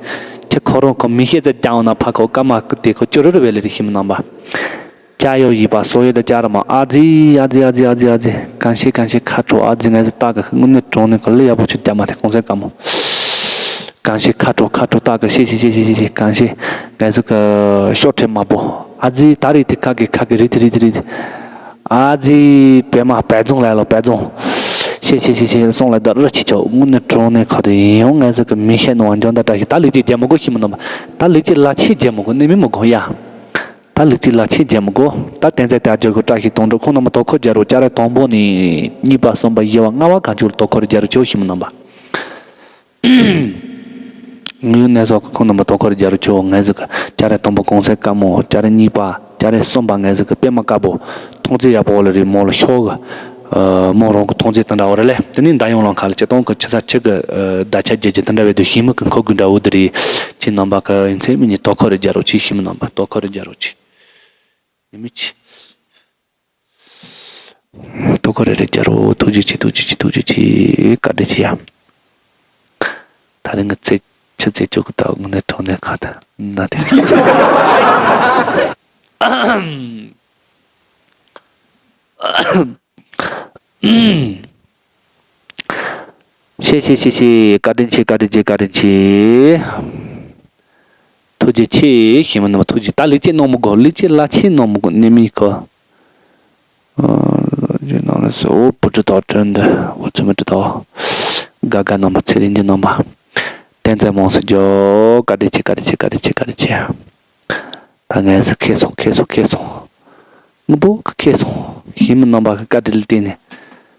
ཁྱེད་ཁོ་རང་ཁོ་མི་ཤེས་ཚེ་ཀྱང་འོ་ན་ཕ་ཁོ་ཀ་མ་གི་དེ་ཁོ་ཅོ་རུ་རུ་བེ་ལེ་རེད་ཤི་མི་རྣམ་པ། ཅ་ཡོ་ཡིས་པ་སོ་ཡོ་ལ་ཅ་ར་མ་ཨ་ཛི་ཨ་ཛི་ཨ་ཛི་ཨ་ཛི་ཨ་ཛི། གང་ཤེས་གང་ཤེས་ཁ་དྲོ་ཨ་ཛི་ངས་ཟི་ཏག་གི་དངོས་གནས་གྲོང་ནས་ག་ལེ་ཡག་པོ་ཆུ་རྒྱ་མ་དེ་གོང་སེ་ཀ་མོ། གང་ཤེས་ཁ་དྲོ་ཁ་དྲོ་ཏག་གི་ཤེས་ཤེས་ཤེས་ཤེས་ཤེས་གང་ཤེས་ངས་ཟི་གི་ཤོག་ཁྲེ་མ་པོ་ཨ་ཛི་ད་རེད་དེ་ཁ་གི་ཁ་གི་རི་དི་རི་དི་རི་དི། ཨ་ཛི་པད་མ་པད་རྫོང་ལ་ལོ་པད་རྫོང་། ཤེས་ཤེས་ཤེས་ཤེས་སོང་ལ་ད་རི་ཆི་ཆོག་དངོས་གནས་གྲོང་ནས་ཁ་དེ་ཡིན་ཡོང་ངས་ཟི་གི་མི་ཤེས་ནོ་བ་འཇོན་ད་ཏྲ་ཤི་ད་ལིག་ཅི་རྒྱ་མ་གོ་ཤི་མི་ནམ་ད་ལིག་ཅི་ལ་ཆི་རྒྱ་མ་གོ་ནི་མི་མ་གོ་ཡ། ད་ལུག་རྫི་ལ་ཆེ་རྒྱལ་མོ་གོ། ད་བསྟན་འཛིན་དར་རྒྱས་ཀྱི་བཀྲ་ཤིས་དོན་གྲུབ་ཁོང་རྣམས་དོ་ཁུར་རྒྱལ་རོ་སྐྱ་རེངས་དང་པོ་ནས་གཉིས་པ་གསུམ་པ་བཞི་བ་ལྔ་བ་གང་བྱུང་ལ་དོ་ཁུར་རྒྱལ་རོ་ཆེ་བོ་ཞིག་མི་རྣམ་པ། ངུ་ཡུ་གནས་སོགས་ཀྱི་ཁོང་རྣམ་པ་དོ་ཁུར་རྒྱལ་རོ་ཆེ་བོ་ངལ་གཟིགས་ཀྱི་སྐྱ་རེངས་དང་པོ་གུང་སེང་དཀར་མོ་སྐྱ་རེངས་གཉིས་པ་སྐྱ་རེངས་གསུམ་པ་ངལ་གཟིགས་ཀྱི་པད་མ་དཀར་པོ་མཐོང་ཚེ་ཡག་པོ་ལ་རེད་མོ་ལ་ཤོག་གི། མོ་རང་གི་མཐོང་ཚེ་དེ་འདྲ་བོ་རེད་ལེ། དེ་ནས་མདའ་ཡོང་ལང་ཁ་ལ་སྤྱི་སྟོང་གི་ཆུ་ཚ་ཆུ་གི་བརྡ་ཆད་རྒྱལ་གྱི་དེ་འདྲ་བའི་དུ་ཞིང་མི་གི་འཁོར་གི་འདྲ་བོ་དེ་རེད། ཁྱེད་རྣམ་པ་གི་ཡིན་ཚེ་མི་ཉིད་དོ་ཁུར་རྒྱལ་རོ་ཆེ་ཞིག་མི་རྣམ་པ་དོ་ཁུར་རྒྱལ་རོ་ཆེ། ནི་མི་ཆེ། དོ་ཁུར་རེ་རེ་རྒྱལ་རོ་ཐུགས་རྗེ་ཆེ་ཐུགས་རྗེ་ཆེ་ཐུགས་རྗེ་ཆེ་བཀའ་དྲིན་ཆེ་ཡ། ད་རིང་གི་རྩེ་ཆུ་རྩེ་བཅུག་གི་ད་དངོས་གནས་དྲང་གནས་ཁ་ད་ན་དེ། ཤེས་ཤེས་ཤེས་ཤེས་བཀའ་དྲིན་ཆེ་བཀའ་དྲིན་ཆེ་བཀའ་དྲིན་ཆེ། ཐུགས་རྗེ་ཆེ། ཞི་མི་རྣམ་པ་ཐུགས་རྗེ། ད་ལེགས་སྐྱེས་གནང་མི་དགོས། ལེགས་སྐྱེས་ལ་ཆེ་གནང་མི་དགོས། ནི་མི་ཁོ། ཨ། ལོ་རྒྱུས་ནང་ལ་སོ། འོ་བུ་ཁྲི་དོག་ཁྲི་འདི། འོ་ཚོད་མི་ཁྲི་དོག་དགའ་དགའ་རྣམ་པ། ཚེ་རིང་གི་རྣམ་པ། བསྟན་འཛིན་མང་སུ་འཇོག་བཀའ་དྲིན་ཆེ། བཀའ་དྲིན་ཆེ། བཀའ་དྲིན་ཆེ། བཀའ་དྲིན་ཆེ། ད་ངས་སུ་ཁེ་སོང་། ཁེ་སོང་། ཁེ་སོང་། ངུ་པོ་གི་ཁེ་སོང་། ཞི་མི་རྣམ་པ་གི་བཀའ་དྲིན་ལ་བརྟེན་ནས།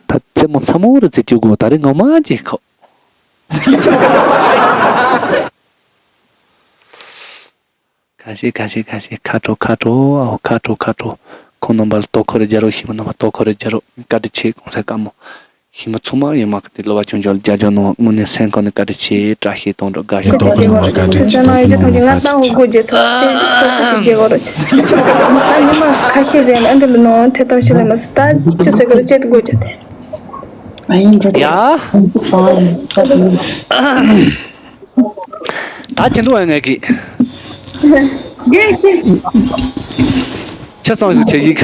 ད་རྩེད་མོ་ཚ་མོ་རུ་རྩེ་བཅུག་དགོས། ད་རེས་ངོ་མ་ཅིག་ཁོ། ཁ་ཤས་ཁ་ཤས་ཁ་ཤས། ཁ་དྲོ་ཁ་དྲོ། ཨའོ་ཁ་དྲོ་ཁ་དྲོ། ཁོང་རྣམ་པ་ལ་དོ་ཁུར་རེ་རྒྱག་རོགས། ཞི་མི་རྣམ་པ་དོ་ཁུར་རེ་རྒྱག་རོགས། བཀའ་དྲིན་ཆེ། གོང་ས་དཀར་མོ། ཞི་མི་ཚང་མ་ཡོད་མ་གི་དེ་ལོ་བ་ཆུང་ཆུང་ལ་རྒྱབ་སྐྱོར་གནང་བ་དངོས་གནས་སེམས་ཁོང་ནས་བཀའ་དྲིན་ཆེ། བཀྲ་ཤིས་གཏོང་རོགས། དགའ་ཤོས་གཏོང་རོགས། ངོ་མ་བཀའ་དྲིན་ཆེ། ངོ་མ་བཀའ་དྲིན་ཆེ། ད་ཉི་མ་ཁ་ཤས་རེད་ཨ་འདི་ལ་ནང་ཐད་གཏོང་ཞིག་ལས་མ་སི་ད་ཅི་ཟེར་གི་རེད། ཅེས་དགོས་རྒྱུ་དེ། ཡ། ད་ཁྱེད་འགྲོ་ཡ་ངས་གི། ཆ་ཚང་ཞིག་བྱེད་ཡིག་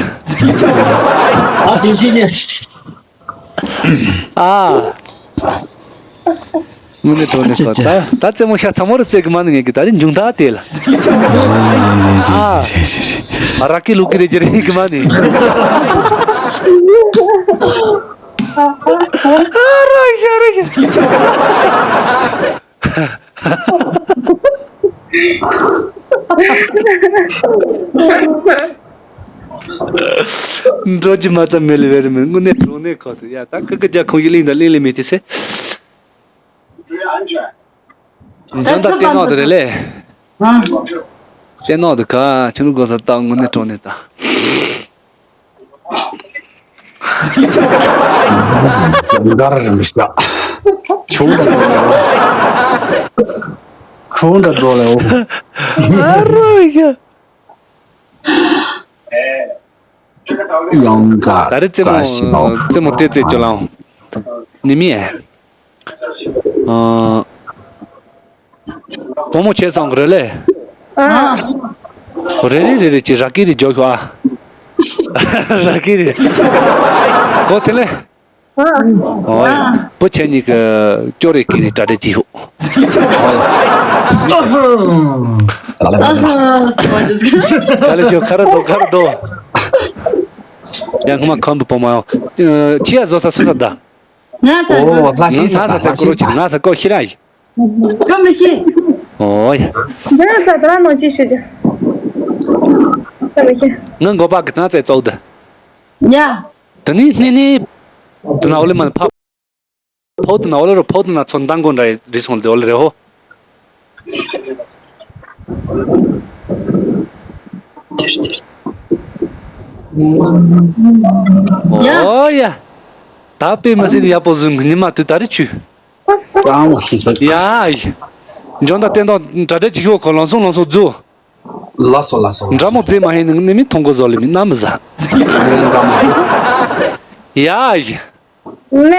ཨ་དེ་བཞིན་ནི། ཨ། དངོས་གནས་དྲང་གནས་ཁོ། ད་ད་རྩེད་མོ་ཤ་ཚ་མོ་རུ་རྩེ་གི་མ་ནི་ངས་གི། ད་རིང་འབྱུང་ཐག་དེ་ལ། ཨ། ར་ཀི་ལུ་ཀི་རེ་རྒྱ་རེ་གི་མ་ནི། ཨ་ར་ཡ་ར་ཡ། འགྲོ་རྒྱུ་མ་ཙམ་མེད་ལ་བེ་རི་མེད། དངོས་གནས་དྲང་གནས་ཁོ་ཐུག་ཡ། ད་ཁི་ཁི་རྒྱ་ཁོང་གི་གླིང་དང་གླིང་ལས་མེད་དེ་སེ། འཇོན་ད་བསྟན་ནོ་དེ་རེད་ལེ། བསྟན་ནོ་དེ་ག་ཆི་ནུ་གོ་ས་ད་དངོས་གནས་དྲང་གནས་ད། འགར་རིམ་ཤག་ཆུང་འདྲ་འགྲོ་ལེ། ཆུང་འདྲ་འགྲོ་ལེ། འོ། ཨ་རོ་ཡ། ཡང་ག་ད་རེ་རྩེད་མོ། ག་ཤི་ནོ། རྩེད་མོ་དེ་རྩེད་ཅོ་ལང་། ནི་མི་ཨེ། ཨ། བུ་མོ་བྱས་ཙང་གི་རེད་ལེ། ཨ། རེ་རེ་རེ་རེ་ཅི་ར་ཀི་རེ་འཇོག་ཤོག་ཨ། ར་ཀི་རེ། གོ་ཐེ་ལེ། ཨ། ཨོ་ཡ། བུ་ཁྱེད་གཉིས་ཀྱི་ཅོ་རེ་ཀི་རེ་གྲ་སྒྲིག་བྱེད་ཤོག་ཨོ་ཡ། ག་ལེ་ཤོག་ཁ་ར་དོ་ཁ་ར་དོ། ཡང་ཁ་མ་ཁམ་བུ་པོ་མ་ཡོང་། ཁྱི་ཡ་བཟོ་ས་སུ་ས་ད། ང་ཚ་ཨོ་ལྷ་ཤི་ང་ས་ས་ཀོ་རོ་ཅིག་ང་ས་ཀོ་ཤི་ར་ཡི། ཀ་མི་ཤེས། ཨོ་ཡ། འདི་ས་དྲ་ནང་ཅི་ཞུ་རྒྱུ། ཀ་མི་ཤེས། ང་མགོ་པ་གི་ཐང་ཚེ་བཙོག་ད། ཡ། ད་ནི་ནི་ནི། དུ་ན་འོ་ལེ་མ་ཕ། ཕོ་དུ་ན་འོ་ལེ་རོ་ཕོ་དུ་ན་ཚོ་མདང་དགོན་འདྲ་རི་སོང་ལེ་འོ་ལེ་རེ་ཧོ། ཡ། ཨོ་ཡ། ད་དཔེ་མི་སྲིད་ནི་ཡག་པོ་བཟོས་ཉི་མ་དུ་ད་རི་ཆུ། ཀྲང་ཧི་ས། ཡ། འཇོན་ད་བསྟན་ཐོག་གྲ་སྒྲིག་ཅིག་ཤོག་ཁོ་ལང་སོང་ལང་སོང་རྫུ། ལགས་སོ་ལགས་སོ་ལགས་འདྲ་མོ་སོ། རྫས་མ་ཧེ་ནི་ནི་མི་མཐོང་གོ་བཟོ་ལི་མི་ན་མི་ཟ། ཡ་ཡ། མེ།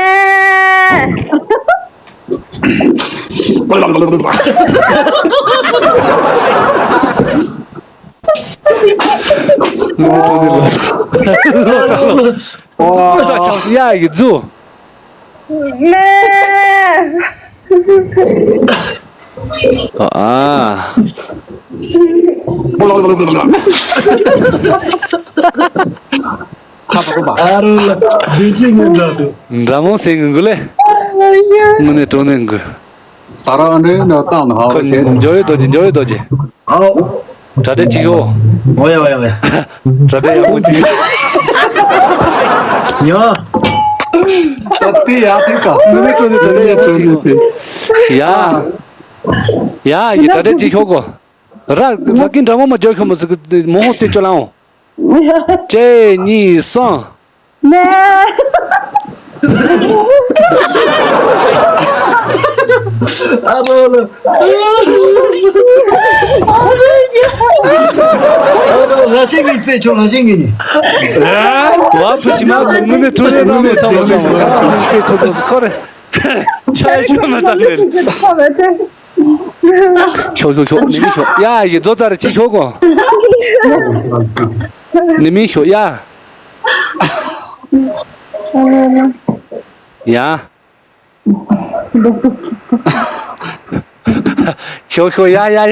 ཡ་ཡི་རྫུ། མེ། ཨ། ཨ་རོ་ལ་བདེ་སྐྱིད་ངན་འདྲ་འདུག་འདྲ་མོ་སེང་གི་གུ་ལེ། དངོས་གནས་དྲང་གནས་གུ། ད་རང་འདྲེ་འདྲ་བཏང་ནས་ཧ་ཁོ་བ་བྱེད། འཇོ་བའི་རྡོ་རྗེ། འཇོ་བའི་རྡོ་རྗེ། ཨའོ། གྲ་སྒྲིག་བྱེད་ཤོག་འོ་ཡ་འོ་ཡ་འོ་ཡ། གྲ་སྒྲིག་ཡག་པོ་བྱེད། ཡ། ད་དེ་ཡག་དེ་ཀ་དངོས་གནས་དྲང་གནས་དྲང་གནས་དྲང་གནས་དེ། ཡ། ཡ་ཡི་གྲ་སྒྲིག་བྱེད་ཤོག་གོ། ར་ར་གིན་འདྲ་མོ་མ་འཇོག་ཤོག་མོ་ཟིག་མོ་ཧོ་རྩེ་ཅོ་ལའོ། གཅིག་གཉིས་གསུམ། ཨ་ལོ་ལོ། ལ་ཤེས་ཀྱི་རྩེ་ཆོ་ལ་ཤེས་ཀྱི་ནི། བ་སུ་ཞི་མ་སུ་ངུ་ནི་ཁྲུ་རེ་ནང་ནས་ཚང་མ་ཚང་མ་རྩེ་ཆོ་ཚོ་ཁོ་རེ། ཆ་ཞུ་མ་ཚང་མེད། ཤོག་ཤོག་ཤོག་ནི་མི་ཤོག་ཡ་ཡི་རྫོ་ཙ་ར་ཅི་ཤོག་གོ་ནི་མི་ཤོག་ཡ་ཡ་ཤོག་ཤོག་ཡ་ཡ་ཡ།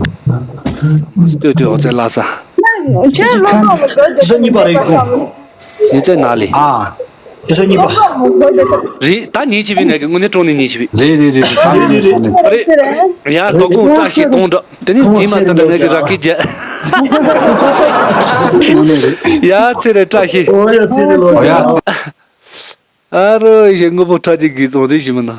ལྟོས་ལྟོས། ཨོ་ཙེ་ལ་ས། ཁྱེད་ལོ་ཏོག་མི་དགོས་འདུག་ས་གཉིས་པ་རེད་ཁོང་། ཉི་ཚེ་ན་ལི། ཨ། ཁྱེད་ས་གཉིས་པ། ལོ་ཏོག་མི་དགོས་འདུག་རེད། ད་ཉིན་གཅིག་པའི་ངས་ཀྱི་དངོས་གནས་དྲང་གནས་ཉིན་གཅིག་པའི། རེད་རེད་རེད་རེད། ད་ཉིན་གཅིག་པའི་དྲང་གནས། རེད། ཡ་དོ་དགོང་བཀྲ་ཤིས་གཏོང་འདྲ། དེ་ནས་ཉི་མ་ད་ལྟ་ངས་ཀྱི་ར་སྐད་རྒྱག་དངོས་གནས་རེད། ཡ་ཚེ་རིང་བཀྲ་ཤིས། ཨོ་ཡ་ཚེ་རིང་ལོ་ཡ། ཨ་རོ་ཡེ་དངོས་པོ་ཁྲ་ཅིག་གིས་བཙོང་དེ་ཞིག་མིན་ན།